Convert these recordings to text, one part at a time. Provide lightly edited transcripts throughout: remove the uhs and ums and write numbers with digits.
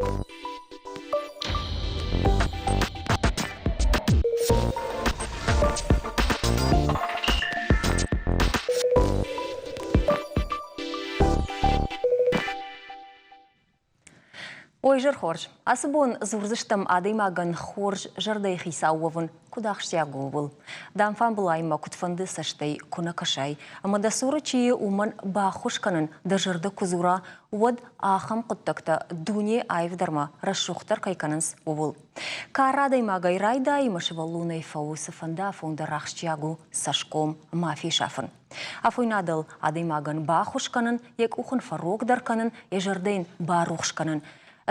Ой, зӕр хорз! Ацы бон дзурдзыстӕм адӕймагӕн хорз зӕрдӕйы хицау уӕвын куыд ахсджиаг у, ууыл. Дам-фамбылаймӕ куыдфӕнды цӕстӕй куы нӕ кӕсай, ӕмӕ дӕ цуры чи и, уымӕн баххуыс кӕнын дӕ зӕрдӕ куы дзура, уӕд ахӕм хъуыддӕгтӕ дуне аивдӕрмӕ рӕсугъддӕр кӕй кӕнынц, ууыл. Кар адӕймагӕй райдайы ӕмӕ сывӕллонӕй фӕуы цыфӕнды афон дӕр ахсджиаг у цӕсгом ма фесафын. Афойнадыл адӕймагӕн баххуыс кӕнын, йӕ къух ын фӕрогдӕр кӕнын, йӕ зӕрдӕ йын барухс кӕнын.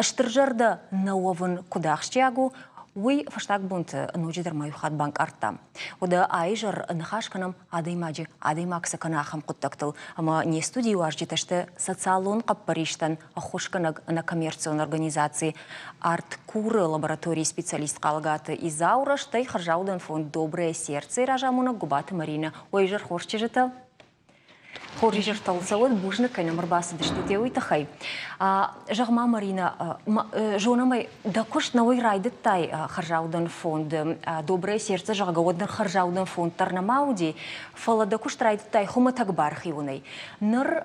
Стыр зӕрдӕ нӕ уӕвын куыд ахсджиаг у, уый фӕстаг бонты ноджыдӕр ма иу хатт банкъардтам. Уӕдӕ аизӕр ныхас кӕнӕм адӕймаджы адӕймаг цы кӕны ахӕм хъуыддӕгтыл, ӕмӕ не студийы уазджытӕ сты социалон хъӕппӕристӕн ӕххуысгӕнӕг ӕнӕкоммерцион организаци Арт-Куры лабораторийы специалист Хъалгаты Изаура, стӕй хӕрзаудӕн фонд Доброе сердце-йы разамонӕг Гуыбаты Маринӕ. Уӕ изӕр хорз чызджытӕ! Хорз изӕртӕ цӕуӕд, бузныг кӕй нӕм ӕрбацыдыстут уый тыххӕй. Зӕгъ-ма, Маринӕ, зонӕм ӕй, дӕ куыст нӕуӕй райдыдтай хӕрзаудӕн фонды Доброе сердце, зӕгъгӕ, уӕд ныр хӕрзаудӕн фонд дӕр нӕма уыди, фӕлӕ дӕ куыст райдыдтай хуымӕтӕг бархионӕй. Ныр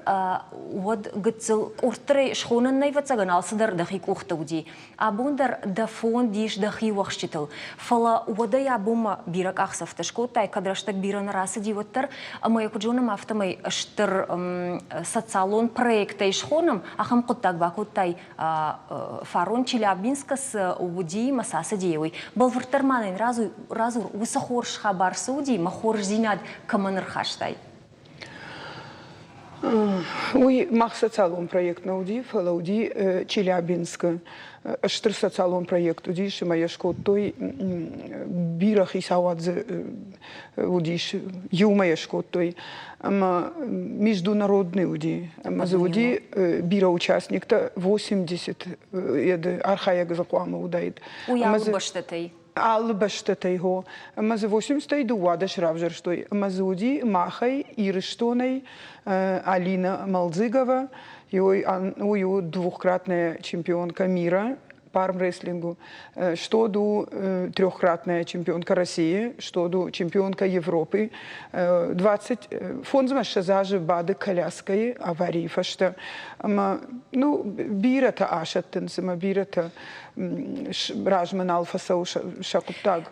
уӕд гыццыл къордтӕй схонӕн нӕй, ӕвӕццӕгӕн, алцыдӕр дӕхи къухты уыди. Абон дӕр дӕ фонд ис дӕхи уӕхсчытыл, фӕлӕ уӕдӕй абонмӕ бирӕ къахдзӕфтӕ скодтай, кӕд рӕстӕг бирӕ нӕ рацыди, уӕддӕр. Ӕмӕ йӕ куыд зонӕм, афтӕмӕй стыр социалон проекттӕй схонӕм, ахӕм хъуыддаг бакодтай фарон Челябинскы цы уыди мӕ цы ацыди, уый. Бӕлвырддӕр ма нын радзур, уыцы хорз хабар цы уыди мӕ хорздзинад кӕмӕн ӕрхастай? Уый мах социалон проект нӕ уыди, фӕлӕ уыди Челябинскы. Стыр социалон проект уыдис ӕмӕ йӕ скодтой, бирӕ хицауад дзы уыдис, иумӕ йӕ скодтой. Ӕмӕ международный уыди. Ӕмӕ дзы уыди бирӕ участниктӕ, 80 архайӕг дзы хъуамӕ уыдаид. Уый алы бӕстӕтӕй? Алы бӕстӕтӕй хо. Ӕмӕ дзы 80-ӕй 12 равзӕрстой. Ӕмӕ дзы уыди махӕй, Ирыстонӕй Алина Малдзыгова, уый у двухкратная чемпионка мира по армрестлингу, что у трехкратная чемпионка России, что у чемпионка Европы. 20 фондзмӕ ссӕдз азы бады коляскӕйы аварийы фӕстӕ. Ӕмӕ ну, бирӕтӕ асӕттынц ӕмӕ бирӕтӕ размӕ нал фӕцӕуы сӕ хъуыддаг.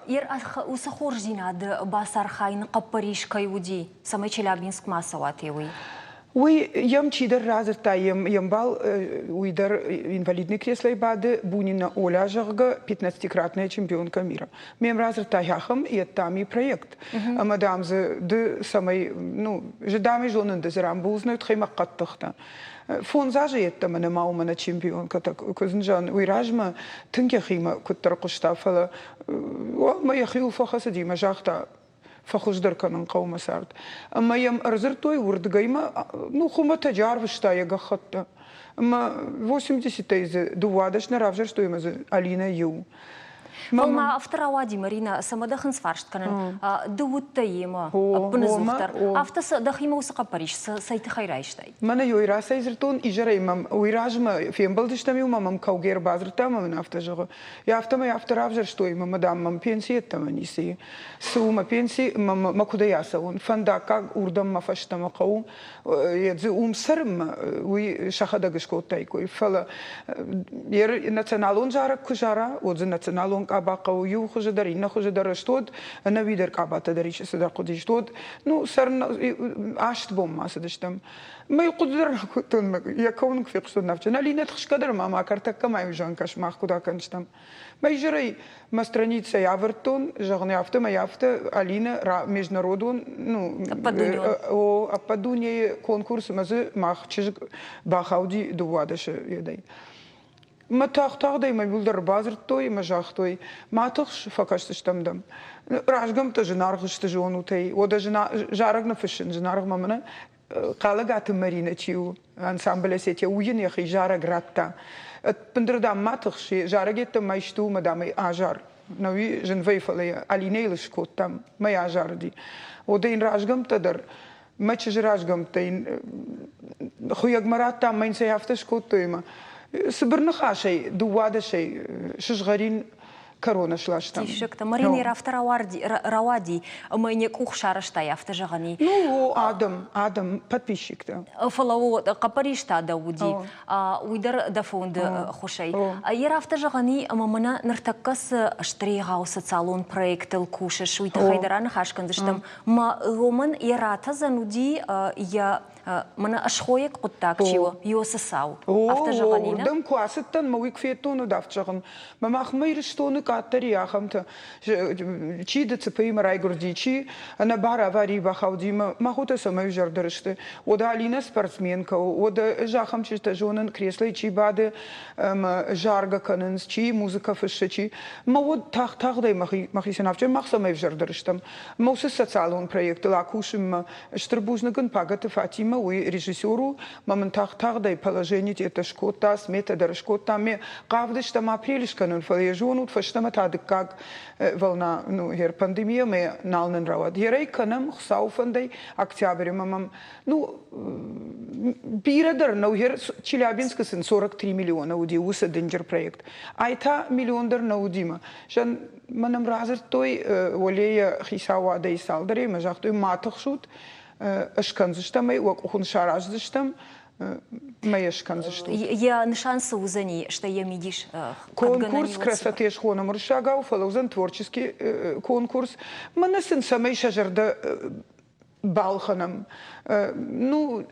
Уыцы хорздзинады бацархайыны хъӕппӕрис кӕй уыди, цӕмӕй Челябинскмӕ ацӕуат, уый? Уый йӕм чидӕр радзырдта, йе мбал, уый дӕр инвалидный креслойы бады, Бунина Оля, зӕгъгӕ, пятнадцатикратная чемпионка мира. Мем радзырдта ахӕм йеддӕми проект. Ӕмӕ, дам, дзы ды цӕмӕй, ну, дам зонын, ды дзы рамбулдзынӕ, тыххӕй мӕ хъӕддыхтӕ. Фондз азы йеддӕмӕ нӕма у мӕнӕ чемпионкӕтӕ куыдзынжан уый размӕ тынг йӕхимӕ куыддӕр хъуыста, фӕлӕ уалынмӕ йӕхиуыл фӕхӕцыди ӕмӕ загъта, фӕхуыздӕр кӕнын хъӕуы мӕ цард. Ӕмӕ йӕм ӕрдзырдтой уырдыгӕй мӕ, ну, хуымӕтӕджы арвыста йӕ гӕххӕттӕ. Ӕмӕ 80-ӕй дзы 12 нӕ равзӕрстой ӕмӕ дзы Алинӕ иу. Фӕлӕ ма афтӕ рауади, Маринӕ, цӕмӕ дӕ хынцфарст кӕнын, ды уыдтӕ йемӕ ӕппынӕдзухдӕр. Афтӕ дӕхимӕ уыцы хъӕппӕрис цӕй тыххӕй райстай? Мӕнӕ ёй рацӕй дзырдтон, изӕрӕй мӕм уый размӕ фембӕлдыстӕм иумӕ мӕм кӕугӕ ӕрбадзырдта ӕмӕ мын афтӕ зӕгъы. Йӕ афтӕмӕй афтӕ равзӕрстой ӕмӕ, дам, мӕм пенси йеддӕмӕ ницы и. Цы у мӕ пенси, мӕ мӕ куыдӕй ацӕуон? Фӕндаггаг уырдӕм мӕ фӕстӕмӕ хъӕуы. Дзы уым цӕрынмӕ уый сӕхӕдӕг скодтаиккой. Фӕлӕ йӕ националон зарӕг куы зара, уӕд дзы националон къаба хъӕуы иу хуызы дӕр, иннӕ хуызы дӕр стод, ӕнӕуи дӕр къабатӕ дӕр ис цыдӕр хъуыдис. Уӕд, ну, цӕрын аст бонмӕ ацыдыстӕм. Мӕ хъуыды дӕр ракодтон, йӕ кӕуын куы фехъуыстон Навчын. Алинӕ тыхсгӕ дӕр ма ма кӕртӕккӕ ма иу зӕгъын кӕс, мах куыд акӕндзыстӕм. Мӕ изӕрӕй мӕ страницӕйы ӕвӕрдтон, зӕгъын, афтӕмӕй афтӕ Алинӕ международон, ну, о, ӕппӕтдунейы конкурсы мӕ дзы мах чызг бахауди дыууадӕсы едӕй. Мӕ тагъд-тагъдӕй мӕ иуылдӕр бадзырдтой ӕмӕ загътой, ма тыхс, фӕкӕсдзыстӕм дӕм. Разгӕмттӕ зынаргъ сты зонутӕй, уӕдӕ зарӕг ныффыссын зынаргъ мӕ мӕнӕ Хъалӕгаты Маринӕ чи у, ансамбль Осетия, уый йын йӕхи зарӕг радта. Ӕппындӕр, дам, ма тыхс, зарӕг йеддӕмӕ исты у, мӕ, дам, ӕй азар. Нӕуи зын вӕййы, фӕлӕ йӕ Алинӕйыл скодтам, мӕ азарыди. Уӕдӕ йын разгӕмттӕ дӕр, мӕ чызджы разгӕмттӕ йын хуыйӕгмӕ радтам, мӕ йын сӕ афтӕ скодтой ӕмӕ. Цыбыр ныхасӕй дыууадӕсӕй сызгъӕрин корона сластам. Диссӕгтӕ. Маринер афтӕ рауади, ӕмӕ йын йӕ къух сарӕзтай, афтӕ зӕгъӕн и. Ну, о, адӕм, адӕм, подписчиктӕ. Фӕлӕ хъӕппӕрис та дӕ уыди, уый дӕр дӕ фонды ххуысӕй. Йер афтӕ зӕгъӕн и, ӕмӕ мӕнӕ ныртӕккӕ цы стыр егъау социалон проектыл кусыс, уый тыххӕй дӕр аныхас кӕндзыстӕм. Мӕ уымӕн йӕ ратӕдзӕн уыди йӕ мӕнӕ ӕсхойӕг хъуыддаг чи у, Иосы цау. Афтӕ зӕгъӕн и, нӕ? Уырдӕм куы ацыдтӕн, мӕ уый куы федтон, уӕд афтӕ зӕгъын, мӕ махмӕ Ирыстоны къаддӕр и ахӕмтӕ, чи ДЦП-имӕ райгуырди, чи ӕнӕбары аварийы бахауди, мӕ мӕ хотӕ цӕмӕй ӕвзӕрдӕр сты. Уӕдӕ Алинӕ спортсменкӕ у, уӕдӕ ӕз ахӕм чызджытӕ зонын, креслойы чи бады ӕмӕ заргӕ кӕнынц, чи музыкӕ фыссы, чи. Мӕ уӕд тагъд-тагъдӕй мӕхицӕн афтӕ мах цӕмӕй ӕвзӕрдӕр стӕм. Мӕ уыцы социалон проектыл акусынмӕ Стыр бузныг ын Пагӕты Фатимӕ, уый режиссер у, мӕ мын тагъд-тагъдӕй положенитӕ скодта, сметӕ дӕр скодта. Ме хъавдыстӕм апрель скӕнын, фӕлӕ йӕ зонут, фӕстӕмӕ та дыккаг волна, ну, гер пандемия мӕ нал нын рауад. Ерӕй кӕнӕм, Хуыцауы фӕндӕй, октябры мӕ мӕм, ну, бирӕ дӕр нӕу, гер Челябинскы сын 43 миллиона уыди уыцы дынджыр проект. Ай та миллион дӕр нӕ уыди мӕ. Сӕн Мӕнӕн радзырдтой уӕлейӕ хицауадӕй цалдӕрӕй ӕмӕ загътой, ма тыхсут, скӕндзыстӕм ӕй, уӕ къух ын сараздзыстӕм, мӕ йӕ скӕндзыстут. Йӕ нысан цы уыдзӕни, стӕй йӕ мидис? Конкурс красоте схонӕм уырыссагау, фӕлӕ уыдзӕн творческий конкурс. Мӕнӕ сын цӕмӕй сӕ зӕрдӕ балхӕнӕм. Ну,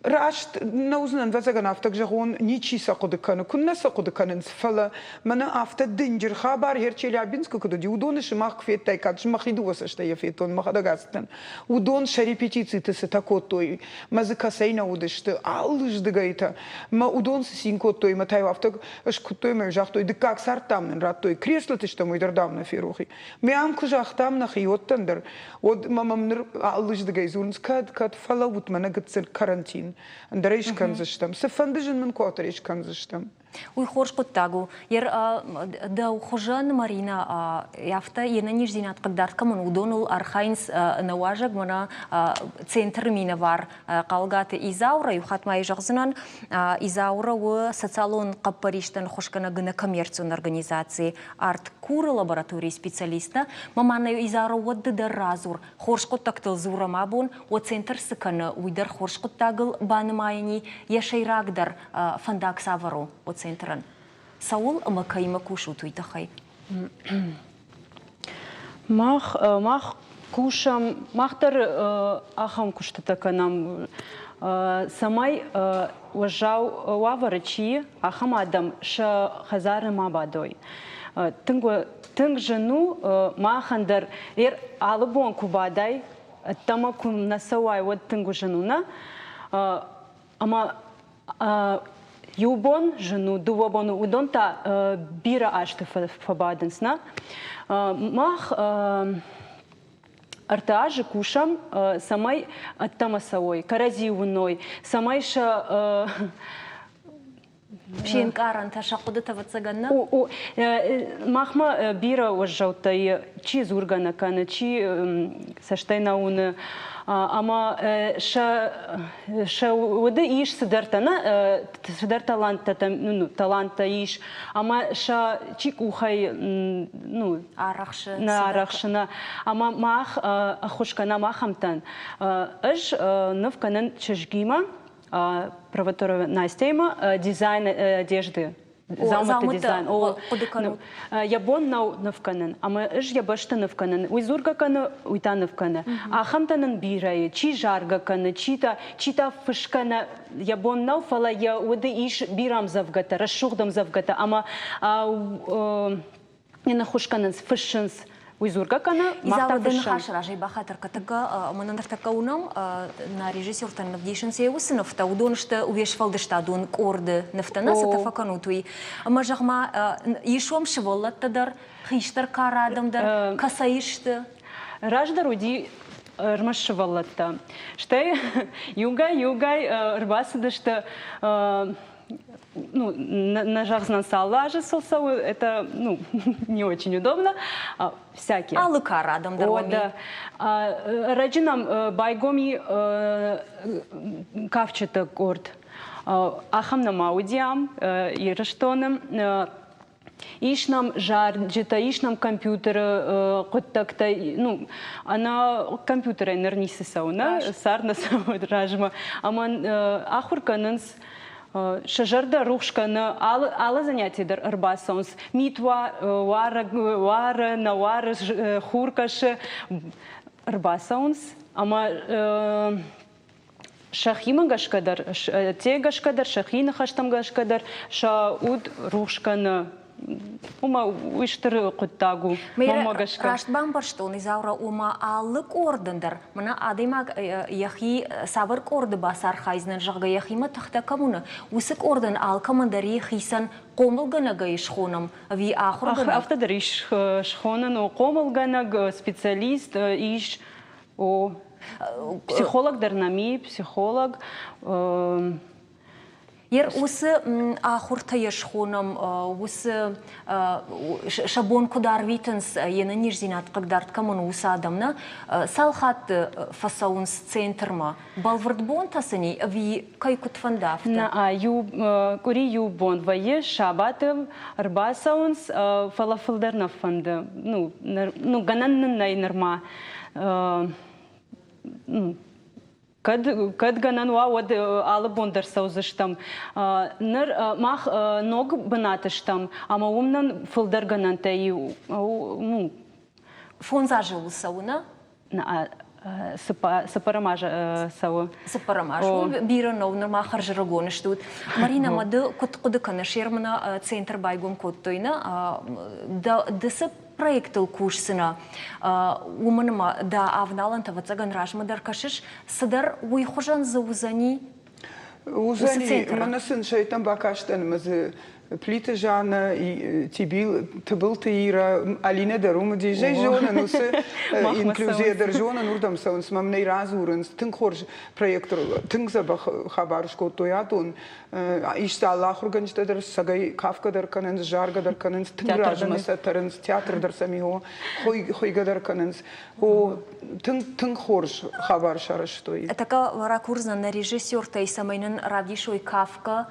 раст нӕ уыдзынӕн, ӕвӕццӕгӕн, афтӕ зӕгъон, ничи сӕ хъуыды кӕны, куыннӕ сӕ хъуыды кӕнынц, фӕлӕ мӕнӕ афтӕ дынджыр хабар гьер Челябинскы куыд уыди, уыдоны сымах куы федтаиккат, мӕхи дыууӕ цӕстӕй йӕ федтон, мӕхӕдӕг ацыдтӕн. Уыдон сӕ репетициты цытӕ кодтой, мӕ дзы кӕцӕй нӕ уыдысты, алыздыгӕйтӕ. Мӕ уыдон цы цин кодтой, мӕ та-иу афтӕ скуыдтой ӕмӕ загътой, дыккаг цард, дам, нын радтой, креслоты стӕм, уый дӕр, дам, нӕ ферох и. Ме ам куы загътам нӕхиуӕттӕн дӕр, уӕд ма мӕм ныр алыздыгӕй дзурынц, кӕд, кӕд фӕлӕуут мӕнӕ гыццыл карантин, ӕндӕр ӕй скӕндзыстӕм. Цыфӕнды зын мын куы ӕй скӕндзыстӕм. Уый хорз хъуыддаг у. Дӕу хуызӕн, Марина, афтӕ йе нӕниздзинад хъыгдард кӕмӕн, уыдоныл архайынц нӕ уазӕг, мӕнӕ центры минӕвар Хъалгаты Изаура. Иу хатт ма йӕ зӕгъдзынӕн, Изаура у социалон хъӕппӕристӕн ӕххуысгӕнӕг ӕнӕкоммерцион организаци Арт-Куры лабораторийы специалисттӕ. Мӕ ма нӕ Изаура уӕд ды дӕр радзур, хорз хъуыддӕгтыл дзурӕм абон, уӕ центр цы кӕны, уый дӕр хорз хъуыддагыл банымайӕни, йӕ сӕйрагдӕр фӕндаг цавӕр у уӕ центрӕн? Цӕуыл ӕмӕ кӕимӕ кусут, уый тыххӕй? Мах, мах кусӕм, мах дӕр ахӕм куыстытӕ кӕнӕм, цӕмӕй уӕззау уавӕры чи и, ахӕм адӕм сӕ хӕдзары ма бадой. Тынг, тынг зын у махӕн дӕр алы бон куы бадай, ӕддӕмӕ куы нӕ цӕуай, уӕд тынг зын у, нӕ? Ӕмӕ иу бон зын у, дыууӕ боны, уыдон та бирӕ азты фӕбадынц, нӕ? Мах ӕртӕ азы кусӕм, цӕмӕй ӕддӕмӕ цӕуой, кӕрӕдзи уыной, цӕмӕй сӕ се нкъарӕнтӕ, сӕ хъуыдытӕ, ӕвӕццӕгӕн, нӕ? Махмӕ бирӕ уӕззӕуттӕ чи дзургӕ нӕ кӕны, чи цӕстӕй нӕ уыны, ӕмӕ сӕ сӕ уды ис цыдӕртӕ, нӕ цыдӕр таланттӕ, ну, таланттӕ ис, ӕмӕ сӕ чи къухӕй ну, арӕхсы, нӕ арӕхсы, нӕ. Ӕмӕ мах ӕххуыс кӕнӕм ахӕмтӕн. Ӕз ныв кӕнын чызгимӕ, Провоторова Настяимӕ дизайн одежды дзаумӕтты дизайн. Хъуыды кӕнут? Йӕ бон нӕу ныв кӕнын, ӕмӕ ӕз йӕ бӕсты ныв кӕнын. Уый дзургӕ кӕны, уый та ныв кӕны. Ахӕмтӕ нын бирӕ и. Чи заргӕ кӕны, чи та, чи та фысгӕ нӕ йӕ бон нӕу, фӕлӕ йӕ уды ис бирӕ ӕмдзӕвгӕтӕ, рӕсугъд ӕмдзӕвгӕтӕ ӕмӕ йын ӕххуыс кӕнынц, фыссынц. Уый дзургӕ кӕны, мах та Изауы дӕ фыссӕм. ныхасы разӕй бахатыр кӕтӕккӕ, мӕнӕ ныртӕккӕ уынӕм, нӕ режиссертӕн нывдисынц йӕ уыцы нывтӕ, уыдон сты уе сфӕлдыстадон къорды нывтӕ, нӕ цытӕ фӕкӕнут, уый. Ӕмӕ зӕгъ-ма, ис уӕм сывӕллӕттӕ дӕр, хистӕр кары адӕм дӕр, кӕцӕй сты? Раздӕр уыди ӕрмӕст сывӕллӕттӕ. Стӕй иугай-иугай ӕрбацыдысты ну, нӕ зӕгъдзынӕн цал азы сыл цӕуы, это, ну, не очень удобно. Всякие. Алы кары адӕм дӕр уӕм Да. Ӕрӕджы нӕм байгом и кафджыты къорд. Ахӕм нӕма уыди ам, Ирыстоны. Ис нӕм зарджытӕ, ис нӕм компьютеры хъуыддӕгтӕ. Ну, ӕнӕ компьютерӕй ныр ницы цӕуы, нӕ? Цард нӕ цӕуы размӕ. Ӕмӕ ахуыр кӕнынц сӕ зӕрдӕ рухс кӕны, алы, алы занятие дӕр ӕрбацӕуынц. Мит уа, уарӕг, уары, нӕ уары, хур кӕсы, ӕрбацӕуынц ӕмӕ сӕхимӕ гӕсгӕ дӕр, те гӕсгӕ дӕр, сӕхи ныхӕстӕм гӕсгӕ дӕр сӕ уд рухс кӕны. Уымӕ уый стыр хъуыддаг у, мӕнмӕ гӕсгӕ. Раст бамбӕрстон, Изаура, ома алы къордӕн дӕр, мӕнӕ адӕймаг йӕхи цавӕр къорды бацархайдзынӕн, зӕгъгӕ, йӕхимӕ тыхтӕ кӕм уыны, уыцы къордӕн алкӕмӕн дӕр и хицӕн хъомылгӕнӕгӕй схонӕм ӕви ахуыргӕнӕг? Афтӕ дӕр ис схонӕн, о, хъомылгӕнӕг, специалист ис, О, психолог дӕр нӕм и, психолог. Ер уыцы ахуыртӕ йӕ схонӕм, уыцы сӕ бон куыд арвитынц, йе нӕниздзинад хъыгдард кӕмӕн у, уыцы адӕм нӕ цал хатты фӕцӕуынц центрмӕ? Бӕлвырд бонтӕ сын и ӕви кӕй куыд фӕнды, афтӕ? Нӕ, иу къуыри иу бон вӕййы, сабаты ӕрбацӕуынц, фӕлӕ фылдӕр нӕ фӕнды. Ну, ну гӕнӕн нын нӕй нырма. Кӕд, кӕд гӕнӕн уа, уӕд алы бон дӕр цӕудзыстӕм. Ныр мах ног бынаты стӕм, ӕмӕ уым нын фылдӕр гӕнӕнтӕ и. Ну, Фондз азы ыл цӕуы, нӕ? Цыппӕрӕм аз цӕуы. Цыппӕрӕм аз. Бирӕ нӕу, нырма хӕрзӕрыгон стут. Марина, ма ды куыд хъуыды кӕныс, Ермына центр байгом кодтой, нӕ? Ды цы проектыл кусдзынӕ, уымӕн ӕмӕ дӕ авналӕнтӕ, ӕвӕццӕгӕн, размӕ дӕр кӕсыс, цыдӕр уый хуызӕн дзы уыдзӕни? Уыдзӕни, мӕнӕ сын сайтӕн бакастӕн ӕмӕ дзы Плиты Жаннӕ, Тибил, Тыбылты Ира, Алинӕ дӕр уым уыди. Зӕй зонын, уыцы инклюзия дӕр зонын, уырдӕм цӕуынц, мӕм нӕ радзурынц. Тынг хорз проект, тынг дзӕбӕх хабар скодтой адон. Исты алы ахуыргӕнджытӕ дӕр цӕгӕй кафгӕ дӕр кӕнынц, заргӕ дӕр кӕнынц, тынг размӕ сӕ тӕрынц, театр дӕр сӕм и, хуыйгӕ дӕр кӕнынц. О, тынг, тынг хорз хабар сарӕзтой. Тӕккӕ ракурдзынӕн нӕ режиссертӕй, цӕмӕй нын равдисой кафгӕ,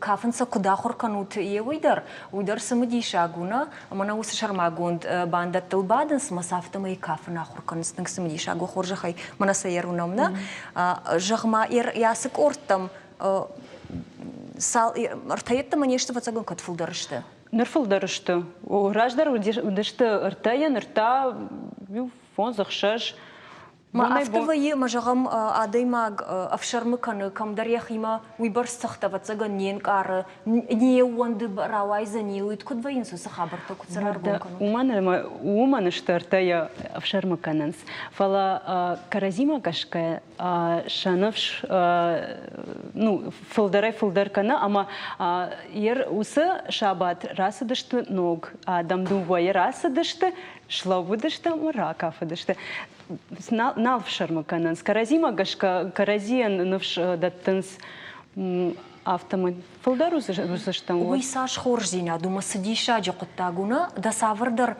кафын сӕ куыд ахуыр кӕнут, е уый дӕр, уый дӕр цымыдисаг у, нӕ? Ӕмӕ нӕ уыцы сӕрмагонд бандӕттыл бадынц, ӕмӕ сӕ афтӕмӕй кафын ахуыр кӕнынц. Тынг цымыдисаг у, хорзӕхӕй мӕнӕ сӕ ӕруынӕм, нӕ? Зӕгъ-ма, ацы къордтӕм цал ӕртӕ йеддӕмӕ не сты, ӕвӕццӕгӕн, кӕд фылдӕр сты? Ныр фылдӕр сты. Раздӕр уыдысты ӕртӕйӕ, ныр та иу фондз, ӕхсӕз. Ма афтӕ вӕййы, ӕмӕ зӕгъӕм, адӕймаг ӕфсӕрмы кӕны, кӕмдӕр йӕхимӕ уыйбӕрц тыхтӕ, ӕвӕццӕгӕн, не нкъары, не ууӕнды, рауайдзӕни, уый куыд вӕййынц уыцы хабӕрттӕ, куыд сӕ раргом кӕнут? Уымӕн ӕмӕ уымӕн сты ӕртӕйӕ ӕфсӕрмы кӕнынц. Фӕлӕ кӕрӕдзимӕ гӕсгӕ сӕ ныфс ну, фылдӕрӕй-фылдӕр кӕны ӕмӕ уыцы сабат рацыдысты ног адӕм дыууӕйы рацыдысты, слӕууыдысты ӕмӕ ракафыдысты. Нал фсӕрмы кӕнынц, кӕрӕдзимӕ гӕсгӕ кӕрӕдзийӕн ныфс дӕттынц, афтӕмӕй фылдӕр уыдзыстӕм. Уый цас хорздзинад у, мӕ цы диссаджы хъуыддаг у, нӕ? Дӕ цавӕрдӕр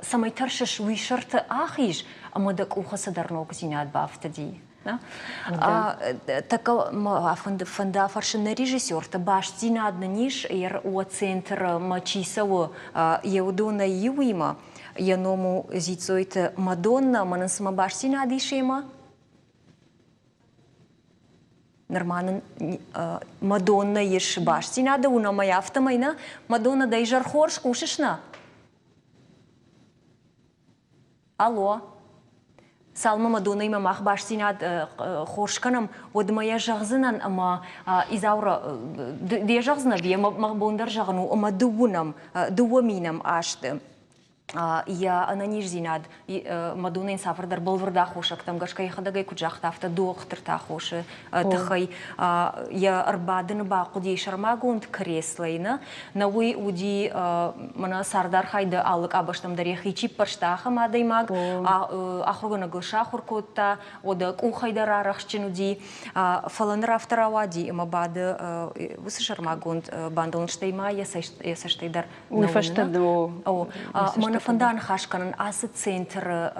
цӕмӕй тӕрсыс, уый сӕрты ахиз, ӕмӕ дӕ къухы цыдӕр ногдзинад бафтыди. Тӕккӕ мӕ фӕнды афӕрсын нӕ режиссерты бастдзинад нын ис уӕ центры мӕ чи цӕуы, йӕ уыдонӕй иуимӕ. Йӕ ном у Дзиццойты Мадонна, мӕ нын цымӕ бастдзинад ис йемӕ? Нырма нын Мадонна ис бастдзинады, уынӕм ӕй афтӕмӕй нӕ. Мадонна, дӕ изӕр хорз, хъусыс нӕ? Алло. Цалынмӕ Мадоннаимӕ мах бастдзинад хорз кӕнӕм, уӕдмӕ йӕ зӕгъдзынӕн ӕмӕ Изаура, ды йӕ зӕгъдзынӕ ӕви мӕ бон дӕр зӕгъын у, ӕмӕ дыууынӕм, дыууӕ минӕм азты йӕ ӕнӕниздзинад Мадоннайӕн цавӕрдӕр бӕлвырд аххосӕгтӕм гӕсгӕ йӕхӕдӕг ӕй куыд загъта, афтӕ дохтырты аххосы тыххӕй йӕ ӕрбадыны бахъуыди сӕрмагонд креслойы нӕ, нӕ уый уыди мӕнӕ цардархайды алы къабӕзтӕм дӕр йӕхи чи ппӕрста, ахӕм адӕймаг, ахуыргӕнӕгыл сахуыр кодта, уӕдӕ къухӕй дӕр арӕхстджын уыди. Фӕлӕ ныр афтӕ рауади, ӕмӕ бады уыцы сӕрмагонд бандон, стӕй ма йӕ цӕстӕй дӕр Уый фӕстӕ Мӕнӕ фӕнда аныхас кӕнын ацы центры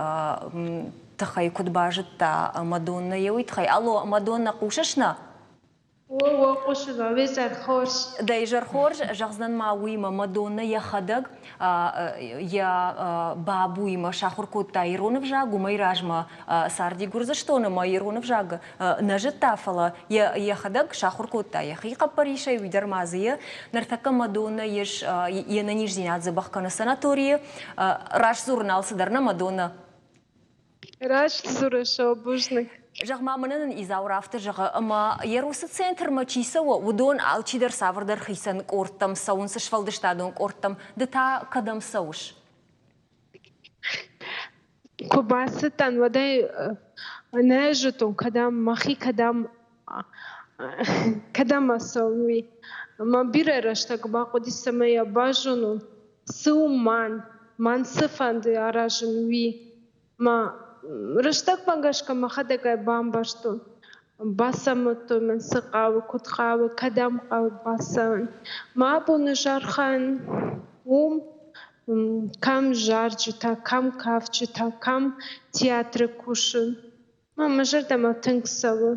тыххӕй куыд базыдта Мадонна, йӕ уый тыххӕй. Алло, Мадонна, хъусыс нӕ? О, о, хъусын, уе зӕр хорз. Дӕ изӕр хорз, зӕгъдзӕн ма уыимӕ Мадонна йӕхӕдӕг йӕ бабуимӕ сахуыр кодта ирон ӕвзаг, уымӕй размӕ царди Гуырдзыстоны ӕмӕ ирон ӕвзаг нӕ зыдта, фӕлӕ йӕхӕдӕг сахуыр кодта йӕхи хъӕппӕрисӕй, уый дӕр ма дзы йӕ. Ныртӕккӕ Мадонна ис йе нӕниздзинад дзӕбӕх кӕны санаторийы. Раст дзурын алцыдӕр нӕ, Мадонна? Раст дзурыс, о, бузныг. Зӕгъ-ма, мӕнӕн ын Изаур афтӕ зӕгъы, ӕмӕ Ерусы центрмӕ чи цӕуы, уыдон алчидӕр цавӕрдӕр хицӕн къордтӕм цӕуынц, сфӕлдыстадон къордтӕм. Ды та кӕдӕм цӕуыс? Куы бацыдтӕн, уӕд ӕй нӕ зыдтон, кӕдӕм мӕхи кӕдӕм кӕдӕм ацӕуын, уый. Мӕ бирӕ рӕстӕг бахъуыди, цӕмӕй йӕ базонон, цы у мӕн, мӕн цы фӕнды аразын, уый. Мӕ рӕстӕгмӕ гӕсгӕ мӕхӕдӕг ӕй бамбӕрстон. Бацамыдтой мын, цы хъӕуы, куыд хъӕуы, кӕдӕм хъӕуы бацӕуын. Мӕ абоны архайын уым, кӕм зарджытӕ, кӕм кафджытӕ, кӕм театры кусын. Мӕ зӕрдӕмӕ тынг цӕуы.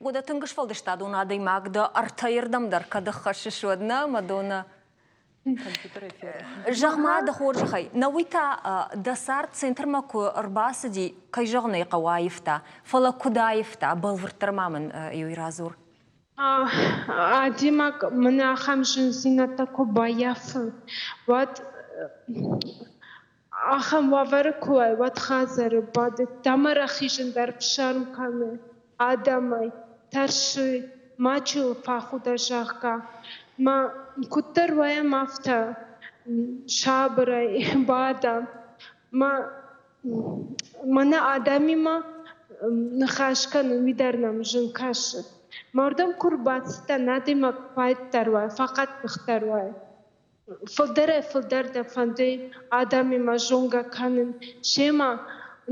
Уӕдӕ тынг сфӕлдыстадон адӕймаг дӕ ӕртӕйырдӕм дӕр кӕд ӕххӕссыс, уӕд нӕ, Мадонна? Зӕгъ-ма дӕ хорзӕхӕй, нӕ уый та дӕ цард центрмӕ куы ӕрбацыди, кӕй зӕгъын ӕй хъӕуы, аивта. Фӕлӕ куыд аивта, бӕлвырддӕр ма мын иу радзур. Адӕймаг мын ахӕм зындзинӕдтӕ куы баййафы, уӕд ахӕм уавӕры куы уай, уӕд хӕдзары бады, дӕмӕ рахизын дӕр фсӕрм кӕны адӕмӕй, тӕрсы, мачи йыл фӕхуда, зӕгъгӕ. Мӕ куыддӕр уайӕм, афтӕ сабырӕй бадӕм. Мӕ мӕнӕ адӕмимӕ ныхас кӕнын, уый дӕр нӕм зын кӕсы. Мӕ уырдӕм куы рбацыдтӕн, адӕймаг фӕиддӕр уай, фӕхъӕддыхдӕр уай. Фылдӕрӕй-фылдӕр дӕ фӕнды адӕмимӕ зонгӕ кӕнын, семӕ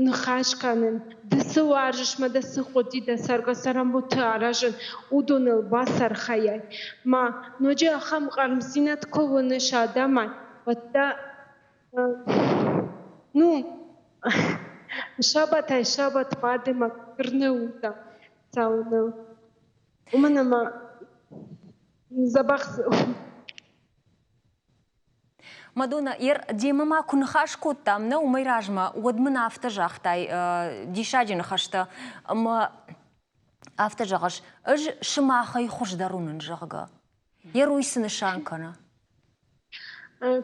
ныхас кӕнын, ды цы уарзыс мӕ дӕ цы хъуыди дӕ цӕргӕ-цӕрӕнбонты аразын, уыдоныл бацархайай. Ма ноджы ахӕм хъармдзинад куы уыныс адӕмӕй, уӕд дӕ ну, сабатӕй сабатмӕ адӕймаг тырны уыдта цӕуыныл. Уымӕн ӕмӕ дзӕбӕх дзы у. Мадонна, ер демӕ ма куы ныхас кодтам, нӕ уымӕй размӕ, уӕд мын афтӕ загътай диссаджы ныхӕстӕ, ӕмӕ афтӕ зӕгъыс, ӕз сымахӕй хуыздӕр уынын, зӕгъгӕ. Ер уый цы нысан кӕны?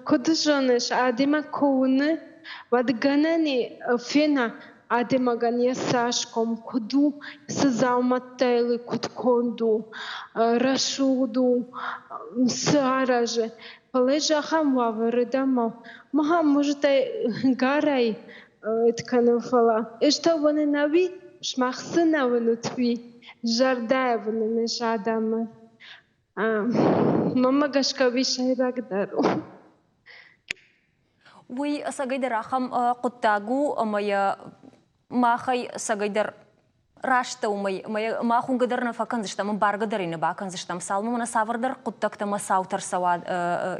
Куыд зоныс, адӕймаг куы уыны, уӕд гӕнӕн и фена адӕймагӕн йӕ цӕсгом куыд у, цы дзаумӕттӕ йыл куыд конд у, рӕсугъд у, цы аразы. Фӕлӕ ӕз ахӕм уавӕры дӕн ӕмӕ махӕн музытӕй гарӕй кӕнын, фӕлӕ ӕз та уынын ӕви сымах цы нӕ уынут, уый зӕрдӕйӕ уынын ӕз адӕмы. Мӕнмӕ гӕсгӕ уый сӕйрагдӕр у. Уый ӕцӕгӕйдӕр ахӕм хъуыддаг у, ӕмӕ йӕ махӕй ӕцӕгӕйдӕр раст дӕ уымӕй, ӕмӕ йӕ мах уынгӕ дӕр нӕ фӕкӕндзыстӕм, ӕмбаргӕ дӕр ӕй нӕ бакӕндзыстӕм, цалынмӕ нӕ цавӕрдӕр хъуыддӕгтӕ ӕмӕ цаутӕ ӕрцӕуа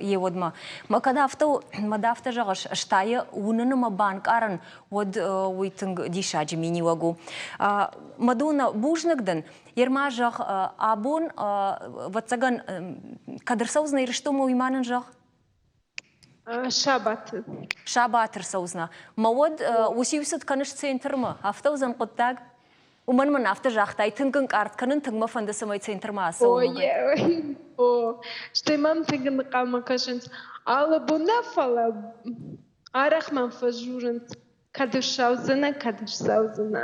йеуӕдмӕ. Мӕ кӕд афтӕ, мӕ дӕ афтӕ зӕгъыс, ӕз та йӕ уынын ӕмӕ банкъарын, уӕд уый тынг диссаджы миниуӕг у. Мадонна, бузныг дын, Ерма зӕгъ, абон, ӕвӕццӕгӕн, кӕд ӕрцӕудзынӕ Ирыстонмӕ, уый ма нын зӕгъ. Сабаты. Сабаты ӕрцӕудзынӕ. Мӕ уӕд уыциу цыд кӕныс центрмӕ, афтӕ уыдзӕн хъуыддаг? Уымӕн мын афтӕ загътай, тынг ӕнкъард кӕнын, тынг мӕ фӕнды, цӕмӕй центрмӕ ацӕуон. О, стӕй мӕм тынг ӕнхъӕлмӕ кӕсынц. Алы бон нӕ, фӕлӕ арӕх мӕм фӕдзурынц, кӕд ссӕудзынӕ, кӕд ссӕудзынӕ.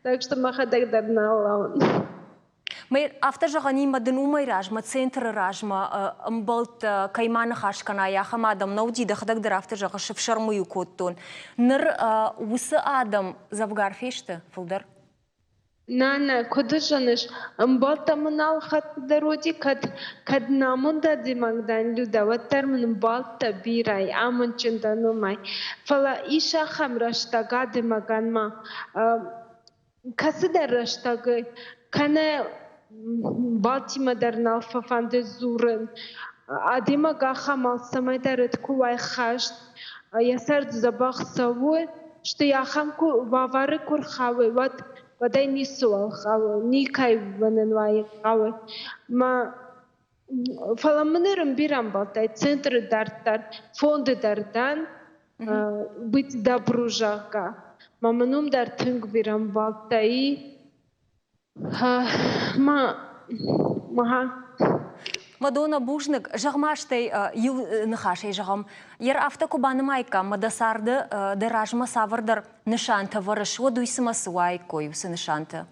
Так что мӕхӕдӕг дӕр нал лӕууын. Афтӕ зӕгъӕн и, дын уымӕй размӕ, центры размӕ ӕмбӕлттӕ, кӕй ма ныхас кӕнай, ахӕм адӕм нӕ уыди, дӕхӕдӕг дӕр афтӕ зӕгъыс, ӕфсӕрмы-иу кодтон. Ныр уыцы адӕм дзӕвгар фесты фылдӕр? Нӕ, нӕ, куыд зоныс, ӕмбӕлттӕ мын алхатт дӕр уыди, кӕд, кӕд намонд адӕймаг дӕн, Людӕ, уӕддӕр мын ӕмбӕлттӕ бирӕ и, амондджын дӕн уымӕй. Фӕлӕ ис ахӕм рӕстӕг адӕймагӕн ма, кӕцыдӕр рӕстӕг кӕнӕ балтимӕ дӕр нал фӕфӕнды дзурын. Адӕймаг ахӕм алцӕмӕй дӕр куы уай хӕст, йӕ цард дзӕбӕх цӕуы, стӕй ахӕм куы уавӕры куы рхауы, уӕд. Уӕд ӕй ницыуал хъӕуы, никӕй уынын хъӕуы. Мӕ фӕлӕ мын ныр бирӕ ӕмбӕлттӕ центры дарддӕр, фонды дӕр дӕн, быть добру, зӕгъгӕ. Мӕ мын уым дӕр тынг бирӕ ӕмбӕлттӕ и. Ма, ма. Мадонна, бузныг. Зӕгъ-ма, стӕй иу ныхасӕй зӕгъӕм, йер афтӕ куы банымаиккам, ӕмӕ дӕ царды дӕ размӕ цавӕрдӕр нысантӕ вӕрыс, уӕд уый цымӕ цы уаиккой уыцы нысантӕ?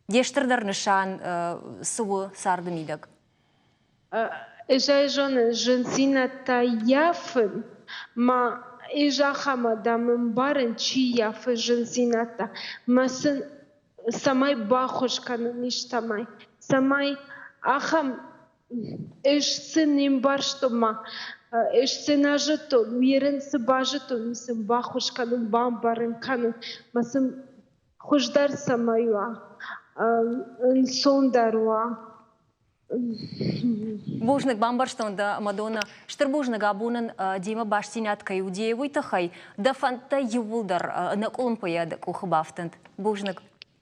Де стырдӕр нысан цы у царды мидӕг? Ӕз ӕй зонын, зындзинӕдтӕ ййафын, ма ӕз ахӕм адӕмы ӕмбарын, чи ййафы зындзинӕдтӕ, мӕ сын цӕмӕй баххуыс кӕнын истӕмӕй, цӕмӕй ахӕм ӕз цы не мбӕрстон ма, ӕз цы нӕ зыдтон, уый цы базыдтон, уый сын баххуыс кӕнын, бамбарын кӕнын, мӕ сын хуыздӕр цӕмӕй уа, ӕнцондӕр уа. Бузныг, бамбӕрстон дӕ, Мадонна. Стыр бузныг абонӕн демӕ бастдзинад кӕй уыди, уый тыххӕй. Дӕ фӕндтӕ иууылдӕр ӕнӕкъуылымпыйӕ дӕ къухы бафтӕнт. Бузныг.